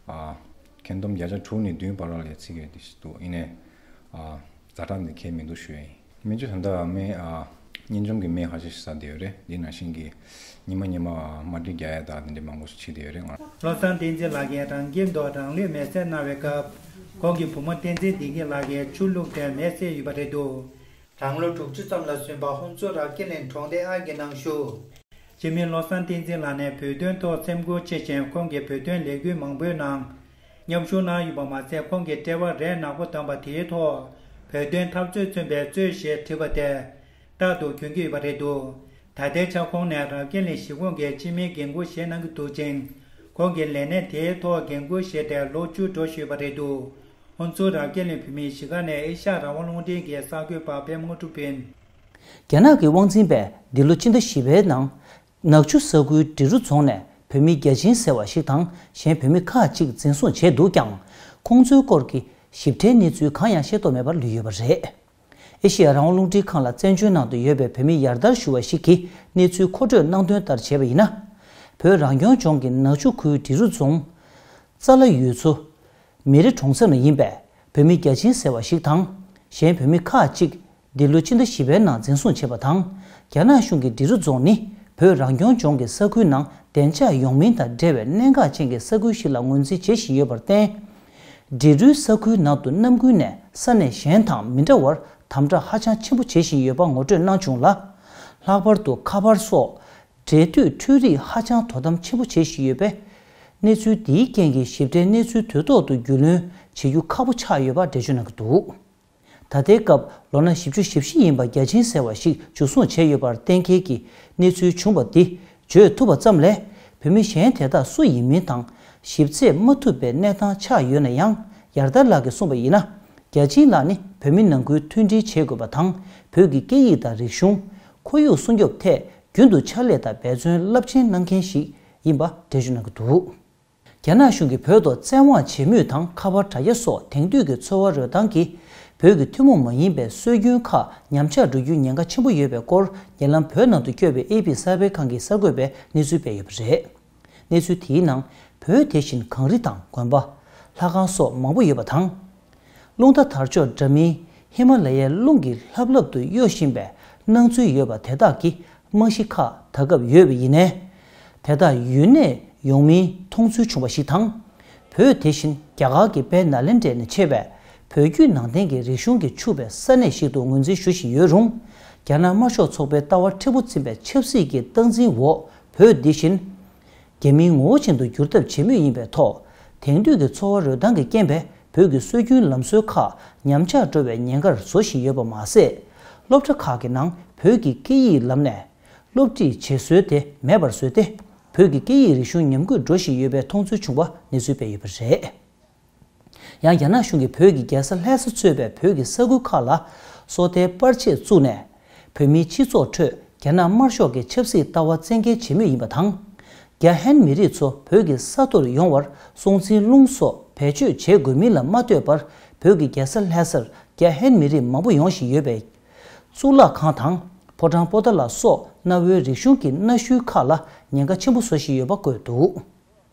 ཨ། ཁྱོན་བསྡོམས་བརྒྱ་ཆ་དྲུག་ནས་བདུན་བར་ལ་ཡ་ཚིག་ཡོད་ཏོག་ཙམ་འདུག་ཡིན་ནའི། ཨ། ཛ་དྲག་འདི་གལ་མི་འདུག་ཞུ་ཡ་ཡིན། སྨན་བཅོས་ད་ལྟ་སྨན། ཨ། གཉན་འཇོམས་ཀྱི་སྨན་ཧ་ཅང་ཞིག་ཟ་བསྡད་ཡོད་རེད། འདི་ནང་བཞིན་གྱི་ཉི་མ་ཉི་མ་རྨ་འབྲས་རྒྱག་ཡ་དང་དེ་འདྲ་མང་པོ་ཞིག་བྱེད་བསྡད་ཡོད་རེད་ང་། བློ་བཟང་བསྟན་འཛིན་ལགས་ཀྱིས་རང་སྐྱིད་མདོག་རང་ལུས་མེ་བསྲེགས་གནང་བའི་སྐབས། ཁོང་གི་བུ་མོ་བསྟན་འཛིན་བདེ་སྐྱིད་ལགས་ཀྱིས་ཆུ་བླུགས་ཏེ་མེ་བསད་ཡོད་པ་རེད་འདུག་རང་ལོ་དྲུག་ཅུ་ཙམ་ལ་སོན་པ་ཧོན་ཚོ་ར་སྐྱེ་གླིང་གྲོང་སྡེ་ཨ་གི་ནང་བཞུགས། སྤྱི་མི་བློ་བཟང་བསྟན་འཛིན་ལགས་ནས་བོད་དོན་ཐོག་སེམས་ཁུར་ཆེ་ཞིང་། ཁོང་གིས་བོད་དོན་ལས་འགུལ་མང་པོའི་ནང་མཉམ་ཞུགས་གནང་ཡོད་པ་མ་ཟད། ཁོང་གི་དཔྲལ་བར་རས་ནག་པོ་བསྡམས་པ་དེའི་ཐོག་བོད་དོན་འཐབ་རྩོད་མཚོན་པའི་རྩོད་ཞེས་བྲིས་པ་དེ་རྟག་ཏུ་གྱོན་གྱི་ཡོད་པ་རེད་འདུག་ད་ལྟའི་ཆར་ཁོང་ནས་ར་སྐྱེ་གླིང་གཞིས་ཁོངས་ཀྱི་སྤྱི་མིའི་འགན་འཁུར་བཞེས་གནང་གི་འདུག་ཅིང་། ཁོང་གི་ལས་གནས་དེའི་ཐོག་འགན་འཁུར་བཞེས་ཏེ་ལོ་བཅུ་འགྲོ་བཞིན་ཡོད་པ་རེད་འདུག་ཧོན་ཚུ་ར་སྐྱེ་གླིང་བོད་མིའི་གཞིས་ཀ་ནས་ཨེ་ཤ་ཡ་རང་དབང་རླུང་འཕྲིན་གྱི་གསར་འགོད་པ་པད་མ་དངོས་གྲུབ་ཡིན། རྒྱ་ནག་གི་དབང་འཛིན་པས་འདི་ལོ་སྤྱི་ཟླ་བཞི་པའི་ནང་། ནག་ཆུ་ས་ཁུལ་འབྲི་རུ་རྫོང་ནས་བོད་མི་བརྒྱ་བྱིན་ཟེར་བ་ཞིག་དང་གཞན་བོད་མི་ཁག་ཅིག་འཛིན་བཟུང་བྱས་འདུག་ཀྱང་། ཁོང་ཚོའི་སྐོར་གྱི་ཞིབ་ཕྲའི་གནས་ཚུལ་གང་ཡང་ཤེས་རྟོགས་མེད་པར་ལུས་ཡོད་པ་རེད། ཨེ་ཤེ་ཡ་རང་དབང་རླུང་འཕྲིན་ཁང་ལ་བཙན་བྱོལ་ནང་དུ་ཡོད་པའི་བོད་མི་ཡར་དར་ཞུ་བ་ཞིག་གིས་གནས་ཚུལ་མཁོ་སྤྲོད་གནང་དོན་ལྟར་བྱས་པ་ཡིན་ན། བོད་རང་སྐྱོང་ལྗོངས་ཀྱི་ནག་ཆུ་ཁུལ་འབྲི་རུ་རྫོང་། ཙ་ལ་ཡུལ་ཚོ། མེ་རི་གྲོང་གསེབ་ནས་ཡིན་པའི་བོད་མི་བརྒྱ་བྱིན་ཟེར་བ་ཞིག་དང་། གཞན་བོད་མི་ཁག་ཅིག་འདི་ལོ་ཕྱི་ཟླ་བཞི་པའི་ནང་འཛིན་བཟུང་བྱས་པ་དང་། རྒྱ་ནག་གཞུང་གིས་འབྲི་རུ་རྫོང་ནི་བོད་རང་སྐྱོང་ལྗོངས་ཀྱི་ས་ཁུལ་ནང་བདེ་འཇགས་ཡོང་མིན་དང་འབྲེལ་བའི་གནད་འགག་ཅན་གྱི་ས་ཁུལ་ཞིག་ལ་ངོས་འཛིན་བྱེད་བཞིན་ཡོད་པར་བརྟེན། འབྲི་རུའི་ས་ཁུལ་ནང་དུ་གནམ་དགུན་ནས་ས་གནས་གཞན་དང་མི་འདྲ་བར་དམ་དྲག་ཧ་ཅང་ཆེན་པོ་བྱེད་བཞིན་ཡོད་པ་ངོ་སྤྲོད་གནང་བྱུང་ལ། ལྷག་པར་དུ་ཁ་པར་སོགས། འབྲེལ་མཐུད་འཕྲུལ་རིགས་ཧ་ཅང་དོ་དམ་ཆེན་པོ་བྱེད་བཞིན་ཡོད་པས། གནས་ཚུལ་འདིའི་རྐྱེན་གྱིས་ཞིབ་ཕྲའི་གནས་ཚུལ་དུས་ཐོག་ཏུ་རྒྱུས་ལོན་བྱེད་རྒྱུ་ཁག་པོ་ཆགས་ཡོད་པ་འགྲེལ་བརྗོད་གནང་གི་འདུག་ད་ལྟའི་སྐབས་ལོ་ན་བཞི་བཅུ་ཞེ་བཞི་ཡིན་པ་བརྒྱ་བྱིན་ཟེར་བ་ཞིག་འཇུ་བཟུང་བྱས་ཡོད་པར་གཏན་འཁེལ་གྱི་གནས་ཚུལ་བྱུང་བ་འདི་བརྗོད་ཐུབ་པ་ཙམ་ལས། བོད་མི་གཞན་དེ་དག་སུ་ཡིན་མིན་དང་ཞིབ་རྩད་མ་ཐུབ་པའི་གནས་སྟངས་ཆགས་ཡོད་ན་ཡང་། ཡར་ལྟར་ལགས་ཀྱིས་གསུངས་པ་ཡིན་ན། བརྒྱ་བྱིན་ལགས་ནི་བོད་མི་ནང་ཁུལ་མཐུན་སྒྲིལ་བྱེད་དགོས་པ་དང་། བོད་ཀྱི་སྐད་ཡིག་དང་རིག་གཞུང་། ཁོར་ཡུག་སྲུང་སྐྱོབ་ཐད་རྒྱུན་དུ་ཕྱག་ལས་དང་འབད་བརྩོན་རླབས་ཆེན་གནང་མཁན་ཞིག་ཡིན་པ་འགྲེལ་བརྗོད་གནང་གི་འདུག་རྒྱ་ནག་གཞུང་གིས་བོད་ཐོག་བཙན་དབང་བྱེད་མུས་དང་། ཁ་པར་དྲ་རྒྱ་སོགས་དེང་དུས་ཀྱི་འཚོ་བ་རོལ་སྟངས་ཀྱིས་བོད་ཀྱི་ཐུན་མོང་མ་ཡིན་པའི་སྲོལ་རྒྱུན་ཁག་ཉམས་ཆག་འགྲོ་རྒྱུའི་ཉེན་ཁ་ཆེན་པོ་ཡོད་པའི་སྐོར། ཉེ་ལམ་བོད་ནང་དུ་བསྐྱོད་པའི་ཨེ་པི་གསར་སྤེལ་ཁང་གིས་གསར་འགོད་པས་གནས་ཚུལ་སྤེལ་ཡོད་པ་རེད། གནས་ཚུལ་དེའི་ནང་། བོད་དེ་བཞིན་གངས་རི་དང་དགོན་པ། ལྷ་ཁང་སོགས་མང་པོ་ཡོད་པ་དང་། རླུང་རྟ་དར་ལྕོག་འདྲ་མིན་ཧི་མ་ལ་ཡའི་རླུང་གིས་ལྷབ་ལྷབ་ཏུ་གཡོ་བཞིན་པའི་སྣང་ཚུལ་ཡོད་པ་དེ་དག་གི་རྨང་གཞི་ཁག་ད་སྐབས་ཡོད་པ་ཡིན་ནའི། དེ་དག་ཡུན་གནས་ཡོང་མིན་མཐོང་ཚུལ་བྱུང་བ་ཞིག་དང་། བོད་དེ་བཞིན་རྒྱ་གར་གྱི་དཔལ་ནཱ་ལེནྡྲ་ནས་མཆེད་པའི་བོད་བརྒྱུད་ནང་བསྟན་གྱི་རིག་གཞུང་གིས་ཕྱུག་པའི་ས་གནས་ཤིག་ཏུ་ངོས་འཛིན་ཞུ་བཞིན་ཡོད་རུང་། རྒྱ་ནག་དམར་ཤོག་ཚོགས་པའི་ལྟ་བ་མཁྲེགས་པོ་འཛིན་པའི་ཆབ་སྲིད་ཀྱི་སྟངས་འཛིན་འོག་བོད་འདི་བཞིན། རྒྱ་མིའི་ངོ་བོ་ཅན་དུ་འགྱུར་ཐབས་བྱེད་མུས་ཡིན་པའི་ཐོག་དེང་དུས་ཀྱི་འཚོ་བ་རོལ་སྟངས་ཀྱི་རྐྱེན་པས་བོད་ཀྱི་སྲོལ་རྒྱུན་ལམ་སྲོལ་ཁག་ཉམས་ཆག་འགྲོ་བའི་ཉེན་ཁར་བཟོ་བཞིན་ཡོད་པ་མ་ཟད། སློབ་གྲྭ་ཁག་གི་ནང་བོད་ཀྱི་སྐད་ཡིག་ལམ་ནས་སློབ་ཁྲིད་བྱེད་སྲོལ་དེ་མེད་པར་བཟོས་ཏེ། བོད་ཀྱི་སྐད་ཡིག་རིག་གཞུང་ཉམས་རྒུད་འགྲོ་བཞིན་ཡོད་པའི་མཐོང་ཚུལ་བྱུང་བ་གནས་ཚུལ་སྤེལ་ཡོད་པ་རེད། ཡང་རྒྱ་ནག་གཞུང་གིས་བོད་ཀྱི་རྒྱལ་ས་ལྷ་ས་གཙོས་པའི་བོད་ཀྱི་ས་ཁུལ་ཁག་ལ་སོ་ལྟའི་པར་ཆས་བཙུགས་ནས། བོད་མིའི་སྤྱི་ཚོགས་ཁྲོད་རྒྱ་ནག་དམར་ཤོག་གི་ཆབ་སྲིད་ལྟ་བ་བཙན་འགེལ་བྱེད་མུས་ཡིན་པ་དང་། རྒྱ་ཧན་མི་རིགས་ཚོ་བོད་ཀྱི་ས་ཐོར་ཡོང་བར་སྲོང་བཙན་སློང་སོགས་བེད་སྤྱོད་བྱེད་དགོས་མིན་ལ་མ་ལྟོས་པར། བོད་ཀྱི་རྒྱལ་ས་ལྷ་སར་རྒྱ་ཧན་མི་རིགས་མང་པོ་ཡོང་བཞིན་ཡོད་པས། གཙུག་ལག་ཁང་དང་ཕོ་བྲང་པོ་ཏཱ་ལ་སོགས་གནའ་བོའི་རིག་གཞུང་གི་གནའ་ཤུལ་ཁག་ལ་ཉེན་ཁ་ཆེན་པོ་བཟོ་བཞིན་ཡོད་པ་བཀོད་འདུག་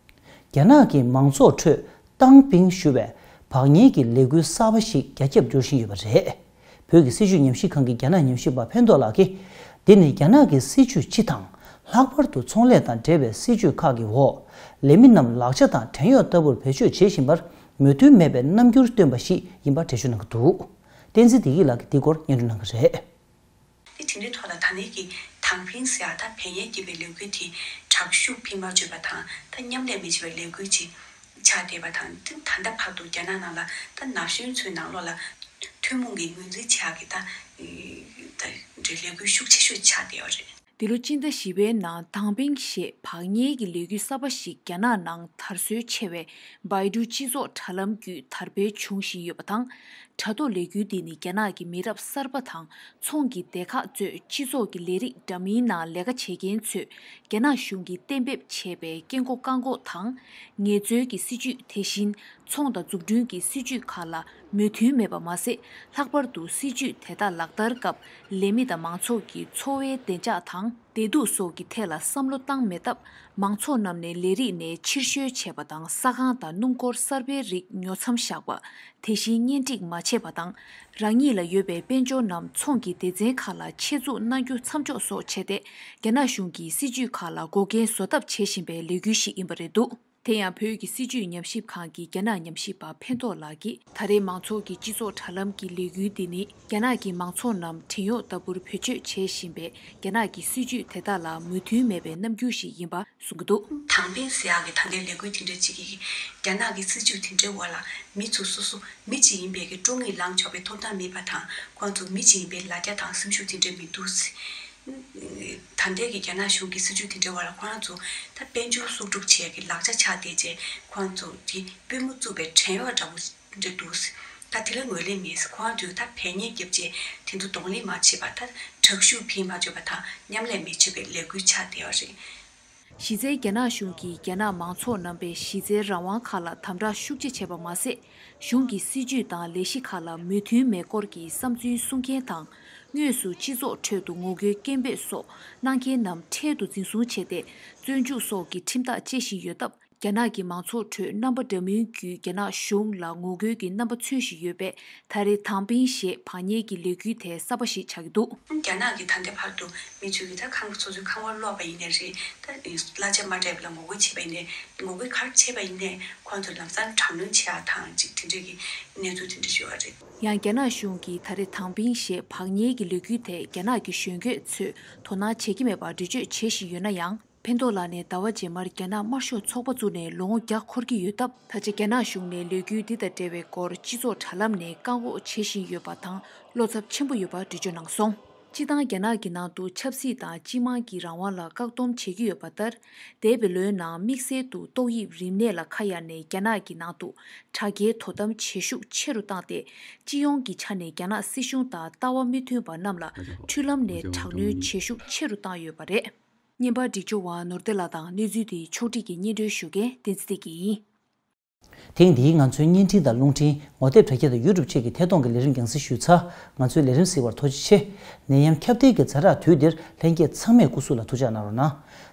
རྒྱ་ནག་གི་མང་ཚོགས་ཁྲོད་ཏང་པིང་ཞུ་བའི་བག་གཉེར་གྱི་ལས་འགུལ་གསར་པ་ཞིག་རྒྱ་ཁྱབ་འགྱུར་བཞིན་ཡོད་པ་རེད། བོད་ཀྱི་སྲིད་བྱུས་ཉམས་ཞིབ་ཁང་གི་རྒྱ་ནག་ཉམས་ཞིབ་པ་ཕན་ཐོགས་ལགས་ཀྱིས། འདི་ནི་རྒྱ་ནག་གི་སྲིད་བྱུས་སྤྱི་དང་། ལྷག་པར་དུ་ཚོང་ལས་དང་འབྲེལ་བའི་སྲིད་བྱུས་ཁག་གི་འོག་ལས་མི་རྣམས་ལག་ཆ་དང་བྲན་གཡོག་ལྟ་བུར་བེད་སྤྱོད་བྱེད་བཞིན་པར་མོས་མཐུན་མེད་པའི་རྣམ་འགྱུར་སྟོན་པ་ཞིག་ཡིན་པ་འགྲེལ་བརྗོད་གནང་གི་འདུག་བསྟན་འཛིན་བདེ་སྐྱིད་ལགས་ཀྱིས་འདི་སྐོར་སྙན་སྒྲོན་གནང་གི་རེད། དེ་དེ་འདྲའི་ཐོག་ལ་ད་ནས་ཀྱི་དང་ཕིང་ཟེར་ཡ་ད་བེད་སྙན་རྒྱག་པའི་ལས་འགུལ་དེ་དྲག་ཤུགས་འཕེལ་མ་བཅུག་པ་དང་ད་མཉམ་ལས་མི་བྱེད་པའི་ལས་འགུལ་ཅིག་ཆགས་བསྡད་པ་དང་། ད་ད་ལྟ་བར་དུ་རྒྱ་ནག་ནང་ལ་ད་ན་གཞོན་ཚོའི་ནང་ལོགས་ལ་ཐུན་མོང་གི་ངོས་འཛིན་བྱེད་ཡག་གི་ད་ད་འདྲའི་ལས་འགུལ་ཤུགས་ཆེ་ཤོས་ཆགས་བསྡད་ཡོད་རེད། འདི་ལོ་སྤྱི་ཟླ་བཞི་པའི་ནང་དང་པིང་ཞེས་བག་གཉེར་གྱི་ལས་འགུལ་གསར་པ་ཞིག་རྒྱ་ནག་ནང་དར་སྲོལ་ཆེ་བའི་བའི་ཀྲུའུ་སྤྱི་ཚོགས་དྲ་ལམ་བརྒྱུད་དར་སྤེལ་འབྱུང་བཞིན་ཡོད་པ་དང་། དྲ་ཐོག་ལས་འགུལ་འདི་ནི་རྒྱ་ནག་གི་མི་རབས་གསར་པ་དང་ཚོང་གི་སྡེ་ཁག་གཙོས་སྤྱི་ཚོགས་ཀྱི་ལས་རིགས་འདྲ་མིན་ནང་ལས་ཀ་བྱེད་མཁན་ཚོས་རྒྱ་ནག་གཞུང་གིས་གཏན་འབེབས་བྱས་པའི་སྐད་འགོག་བཀག་འགོག་དང་ངལ་རྩོལ་གྱི་སྲིད་ཇུས། དེ་བཞིན་ཚོང་དང་འཛུགས་སྐྲུན་གྱི་སྲིད་ཇུས་ཁག་ལ་མོས་མཐུན་མེད་པ་མ་ཟད། ལྷག་པར་དུ་སྲིད་ཇུས་དེ་དག་ལག་བསྟར་སྐབས་ལས་མི་དང་མང་ཚོགས་ཀྱི་འཚོ་བའི་བདེ་འཇགས་དང་ བདེ་སྡུག་སོགས་ཀྱི་ཐད་ལ་བསམ་བློ་བཏང་མེད་སྟབས། མང་ཚོགས་རྣམས་ནས་ལས་རིགས་ནས་ཕྱིར་བཤོལ་བྱས་པ་དང་། ས་ཁང་དང་སྣུམ་འཁོར་གསར་པའི་རིགས་ཉོ་མཚམས་བཞག་པ། དེ་བཞིན་གཉེན་སྒྲིག་མ་བྱས་པ་དང་། རང་ཉིད་ལ་ཡོད་པའི་དཔལ་འབྱོར་རྣམས་ཚོང་གི་སྡེ་ཚན་ཁག་ལ་ཆེད་འཛུགས་གནང་རྒྱུ་མཚམས་འཇོག་སོགས་བྱས་ཏེ། རྒྱ་ནག་གཞུང་གི་སྲིད་ཇུས་ཁག་ལ་འགོག་རྐྱེན་བཟོ་ཐབས་བྱེད་བཞིན་པའི་ལས་འགུལ་ཞིག་ཡིན་པ་རེད་འདུག་དེ་ཡང་བོད་ཀྱི་སྲིད་བྱུས་ཉམས་ཞིབ་ཁང་གི་རྒྱ་ནག་ཉམས་ཞིབ་པ་ཕན་ཐོགས་ལགས་ཀྱིས། ད་རེས་མང་ཚོགས་ཀྱི་སྤྱི་ཚོགས་དྲ་ལམ་གྱི་ལས་འགུལ་འདི་ནི། རྒྱ་ནག་གི་མང་ཚོགས་རྣམས་བྲན་གཡོག་ལྟ་བུར་བེད་སྤྱོད་བྱེད་བཞིན་པའི་རྒྱ་ནག་གི་སྲིད་བྱུས་དེ་དག་ལ་མོས་མཐུན་མེད་པའི་རྣམ་འགྱུར་ཞིག་ཡིན་པ་གསུང་གི་འདུག་དང་པིན་ཟེར་ཡག་གི་ད་ལྟའི་ལས་འགུལ་དེ་འདྲ་ཅིག་གིས། རྒྱ་ནག་གི་སྲིད་བྱུས་དེ་འདྲའི་འོག་ལ་མི་ཚོ་སོ་སོ་མི་གཅིག་ཡིན་པའི་གི་དཀྲུག་ངེས་ལངས་ཆོག་པའི་ཐོབ་ཐང་མེད་པ་དང་། ཁོང་ཚོ་མི་གཅིག་ཡིན་པའི་ལ་རྒྱ་དང་སེམས་ཤུགས་དེ་འདྲ་མི་འདུག་ད་ལྟའི་གི་རྒྱ་ནག་གཞུང་གི་སྲིད་བྱུས་དེ་འདྲའི་འོག་ལ་ཁོ་རང་ཚོ་ད་དཔལ་འབྱོར་གསོག་སྒྲུབ་བྱེད་ཡག་གི་ལག་ཆ་ཆགས་བསྡད་རྗེས། ཁོ་རང་ཚོ་དེ་པུས་མོ་བཙུགས་པའི་བྲན་གཡོག་འདྲ་བོ་འདྲ་འདུག་ད་དེ་ལ་ངོས་ལེན་མེད། ཁོ་རང་ཚོས་ད་བས་ཉེས་བརྒྱབ་རྗེས་དེ་ཚོ་གདོང་ལེན་མ་བྱས་པ། ད་དྲག་ཤུགས་ཕན་མ་བཅོས་པ་དང་མཉམ་ལས་མི་བྱེད་པའི་ལས་འགུལ་ཆགས་བསྡད་པ་རེད། གཞི་རྩའི་རྒྱ་ནག་གཞུང་གིས་རྒྱ་ནག་མང་ཚོགས་རྣམ་པའི་གཞི་རྩའི་རང་དབང་ཁག་ལ་དམ་དྲག་ཤུགས་ཆེ་བྱས་པ་མ་ཟད། གཞུང་གི་སྲིད་ཇུས་དང་ལས་གཞི་ཁག་ལ་མོས་མཐུན་མེད་སྐོར་གྱི་བསམ་ཚུལ་གསུང་མཁན་དང་། དངོས་སུ་སྤྱི་ཚོགས་ཁྲོད་དུ་ངོ་རྒོལ་སྐད་འབོད་སོགས་གནང་མཁན་རྣམས་འཕྲལ་དུ་འཛིན་བཟུང་བྱས་ཏེ། བཙོན་འཇུག་སོགས་ཀྱི་ཁྲིམས་ཐག་བཅད་བཞིན་ཡོད་སྟབས། རྒྱ་ནག་གི་མང་ཚོགས་ཁྲོད་རྣམ་པ་འདྲ་མིན་བརྒྱུད་རྒྱ་ནག་གཞུང་ལ་ངོ་རྒོལ་གྱི་རྣམ་པ་མཚོན་བཞིན་ཡོད་པས། ད་རེས་དང་པིན་ཞེས་བག་གཉེར་གྱི་ལས་འགུལ་དེ་གསར་པ་ཞིག་ཆགས་ཀྱི་འདུག་རྒྱ་ནག་གི་ད་ལྟའི་བར་དུ་མི་ཚོས་ཀྱི་ད་ཁང་སོ་སོའི་ཁང་བར་སློག་པ་ཡིན་ནའི་རེད། ད་གླ་ཆ་མ་སྤྲད་པ་ལ་ངོ་རྒོལ་བྱས་པ་ཡིན་ནའི། ངོ་རྒོལ་ག་རེ་བྱས་པ་ཡིན་ནའི་ཁོང་ཚོ་ལམ་སང་དྲག་གནོན་བྱེད་ཡག་དང་ཅིག་དེ་འདྲའི་གི་གནས་ཚུལ་དེ་འདྲ་ཞུ་བ་རེད། ཡང་རྒྱ་ནག་གཞུང་གིས་ད་རེས་དང་པིན་ཞེས་བག་གཉེར་གྱི་ལས་འགུལ་དེ་རྒྱ་ནག་གི་གཞོན་སྐྱེས་ཚོས་དོ་སྣང་བྱེད་ཀྱི་མེད་པར་འགྲེལ་བརྗོད་བྱེད་བཞིན་ཡོད་ན་ཡང་། ཕན་ཐོགས་ལགས་ནས་ཟླ་བ་རྗེས་མར་རྒྱ་ནག་དམར་ཤོག་ཚོགས་པ་བཙུགས་ནས་ལོ་ངོ་བརྒྱ་འཁོར་གྱི་ཡོད་སྟབས། ད་ཆ་རྒྱ་ནག་གཞུང་ནས་ལས་འགུལ་འདི་དང་འབྲེལ་བའི་སྐོར་སྤྱི་ཚོགས་དྲ་ལམ་ནས་བཀག་འགོག་བྱེད་བཞིན་ཡོད་པ་དང་བློ་འཚབ་ཆེན་པོ་ཡོད་པ་འགྲེལ་བརྗོད་གནང་སོང་། སྤྱིར་བཏང་རྒྱ་ནག་གི་ནང་དུ་ཆབ་སྲིད་དང་སྤྱི་དམངས་ཀྱི་རང་དབང་ལ་བཀག་སྡོམ་བྱེད་ཀྱི་ཡོད་པ་ལྟར། འདས་པའི་ལོའི་ནང་དམིགས་བསལ་དུ་ཏོག་དབྱིབས་རིམས་ནད་ལ་ཁ་གཡར་ནས་རྒྱ་ནག་གི་ནང་དུ་དྲག་རྐྱེན་དོ་དམ་བྱེད་ཤུགས་ཆེ་རུ་བཏང་སྟེ། སྤྱི་ཡོངས་ཀྱི་ཆ་ནས་རྒྱ་ནག་སྲིད་གཞུང་དང་ལྟ་བ་མི་མཐུན་པ་རྣམས་ལ་འཁྲུལ་ལམ་ནས་དྲག་གནོན་བྱེད་ཤུགས་ཆེ་རུ་བཏང་ཡོད་པ་རེད། བརྙན་པར་སྒྲིག་སྦྱོར་བ་ནོར་བདེ་ལགས་དང་གནས་ཚུལ་དེའི་ཕྱོགས་སྒྲིག་གིས་སྙན་སྒྲོན་ཞུ་མཁན་བསྟན་འཛིན་བདེ་སྐྱིད་ཡིན། ཐེངས་འདིའི་ང་ཚོའི་བརྙན་འཕྲིན་དང་རླུང་འཕྲིན། ངོ་དེབ་དྲ་རྒྱ་དང་ཡུ་ཊུབ་བཅས་ཀྱི་ཐད་གཏོང་གི་ལས་རིམ་རྒྱང་སྲིང་ཞུས་ཚར། ང་ཚོའི་ལས་རིམ་གཟིགས་པར་ཐུགས་རྗེ་ཆེ། ནད་ཡམས་ཁྱབ་གདལ་གྱི་ཛ་དྲག་དུས་འདིར་ལྷན་རྒྱས་ཚང་མས་སྐུ་གཟུགས་ལ་ཐུགས་ཅག་གནང་རོགས་གནང་།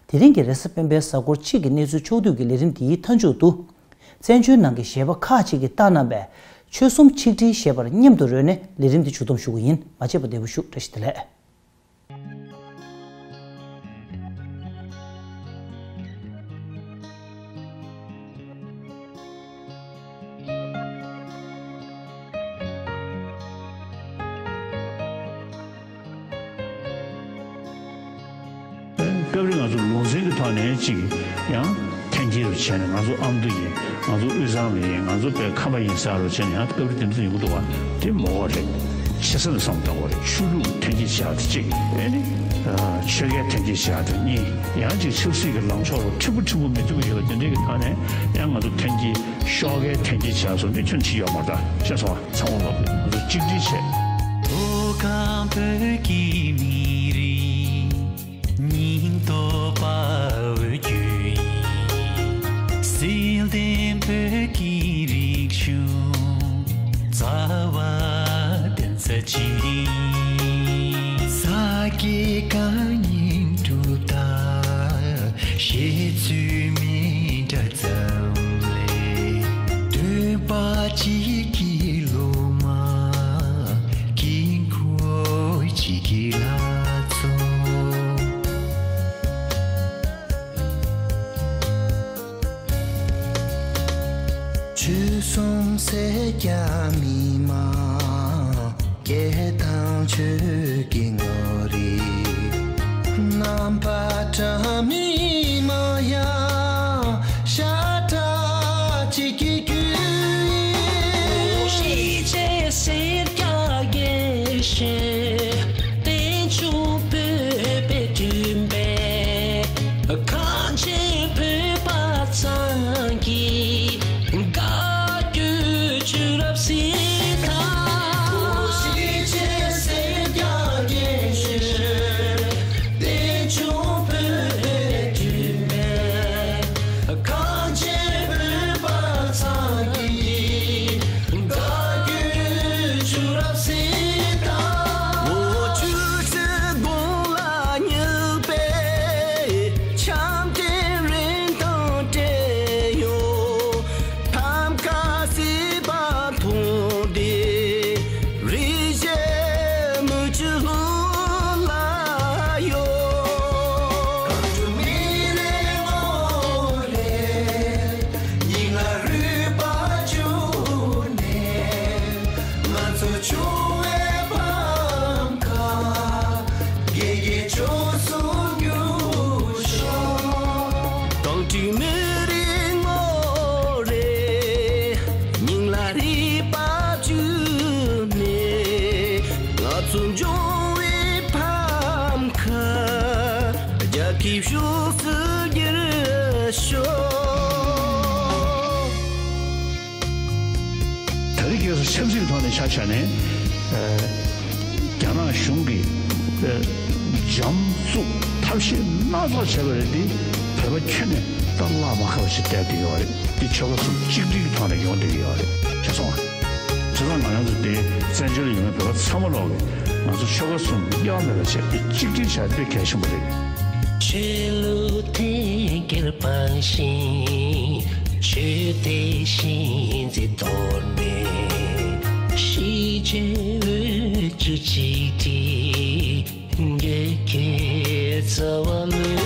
དེ་རིང་གི་རེས་གཟའ་སྤེན་པའི་གཟའ་འཁོར་གཅིག་གི་གནས་ཚུལ་ཕྱོགས་བསྡུས་ཀྱི་ལས་རིམ་འདིའི་མཐའ་མཇུག་ཏུ། བཙན་བྱོལ་ནང་གི་གཞས་པ་ཁག་ཅིག་གིས་བཏང་གནང་བའི་ཆོལ་གསུམ་ཆིག་སྒྲིལ་ཞེས་པར་མཉམ་དུ་རོལ་ནས་ལས་རིམ་འདི་མཇུག་བསྡོམས་ཞུ་གི་ཡིན། མ་མཇལ་བར་བདེ་པོ་བཞུགས། བཀྲ་ཤིས་བདེ་ལེགས། སྐབས་རེ་ང་ཚོ་ལུང་ཚན་གྱི་ཐོག་ནས་ཅིག་ཡང་འཐེན་འཁྱེར་རུ་བྱས་ནས། ང་ཚོ་ཨ་མདོ་ཡིན། ང་ཚོ་དབུས་གཙང་ལ་ཡིན། ང་ཚོ་བོད་ཁམས་པ་ཡིན་ཟེར་རུ་བྱས་ནས་ཡང་སྐབས་རེ་དེ་འདྲ་ཡོང་གི་འདུག་བ། དེ་མོ་བ་རེད། ཆེ་ས་ནས་བསམ་བཏང་བ་རེད། ཆོས་ལུགས་འཐེན་འཁྱེར་བྱས་ཏེ་གཅིག་ཨེ་ནི། ཆོལ་ཁའི་འཐེན་འཁྱེར་བྱས་ཏེ་གཉིས། ཡང་ཅིག་ཆབ་སྲིད་ཀྱི་ལངས་ཕྱོགས་ལ་འཁྲིལ་པོ་འཁྲིལ་པོ་མི་ཐུབ་པ་ཡོད་པ་དེ་འདྲའི་གི་ཐོག་ནས་ཡང་ང་ཚོ་འཐེན་འཁྱེར། ཤོག་ཁའི་འཐེན་འཁྱེར་བྱས་སོང་དེ་ཁྱོན་ཆེ་ཡོད་མ་རེད། ཤེས་སོང་ང་། ཚང་མ་ལོག་ང་ཚོ་གཅིག་སྒྲིལ་བྱས། མཐོ་སྒང་བོད་ཀྱི་མི་རིགས་སྙིང་སྟོབས་དཔའ་བོའི་རྒྱུད་ཡིན། བསིལ་ལྡན་བོད་ཀྱི་རིག་གཞུང་རྩ་བ་གདན་ས་གཅིག་ཡིན། ས་དགེ་བཀའ་རྙིང་གྲུབ་མཐའ། བཤད་ཚུལ་མི་འདྲ་ཙམ་ལས། སྟོན་པ་གཅིག་གི་སློབ་མ། དཀྱིལ་འཁོར་གཅིག་གི་ལྷ་ཚོགས། ཆོལ་གསུམ་སེར་སྐྱ་མི་མང་། སྐད་དང་ཆོས་ཀྱི་ངོ་རིས། རྣམ་པ་འདྲ་མིན་མང་ཡང་། ཤ་ཁྲག་གཅིག་གི་རྒྱུད་ཡིན། གཞིས་བྱེས་སེར་སྐྱ་རྒྱལ་གཞིས། བསྟན་སྐྱོང་བོད་པའི་སྒྲོན་མེ། གངས་ཅན་བོད་པ་ཚང་གི་དགའ་སྐྱིད་ཆོས་རབ་གཟིགས་དང་། གཞིས་བྱེས་སེར་སྐྱ་རྒྱལ་གཞིས། བསྟན་སྐྱོང་བོད་པའི་སྒྲོན་མེ། དྲི་མེད་རིག་ངོ་རེ། སྙིང་ལ་རིག་པ་བཅུག་ནས། ང་ཚོ་འབྱུང་བའི་ཕམ་ཁ། རྒྱལ་ཁའི་ཕྱོགས་སུ་བསྒྱུར་ཤོག་ད་རེས་ཁ་སང་ཆབ་སྲིད་ཐོག་ནས་ཆ་བཞག་ནས། ཨ། རྒྱ་ནག་གཞུང་གིས། ཨ། འཇམ་རྩུབ་ཐབས་ཤེས་སྣ་ཚོགས་བྱས་པ་རེད་དེ། བོད་པ་ཁྱོན་ནས་ད་བརླག་མ་ཁ་བ་ཞིག་བསྡད་བསྡད་ཡོད་རེད། འདི་ཆོལ་ཁ་གསུམ་གཅིག་སྒྲིལ་གྱི་ཐོག་ནས་ཡོང་བསྡད་ཀྱི་ཡོད་རེད། ཤེས་སོང་ང་། བྱས་ཙང་ང་རང་ཚོ་དེ་བཙན་བྱོལ་ལ་ཡོད་པའི་བོད་པ་ཚང་མ་ལོག་གིས་ང་ཚོ་ཆོལ་ཁ་གསུམ་དབྱེ་བ་མེད་པ་བྱས་ཏེ་གཅིག་སྒྲིལ་བྱ་དེ་གལ་ཆེན་པོ་རེད། ཆོས་ལུགས་འཐེན་འཁྱེར་སྤངས་ཤིང་། ཆོས་དད་གཤིས་འཛིན་དོར་ནས། ཤེས་བྱའི་འོད་ཀྱི་གཅིག་སྒྲིལ། རྒྱལ་ཁའི་རྩ་བ་མུ་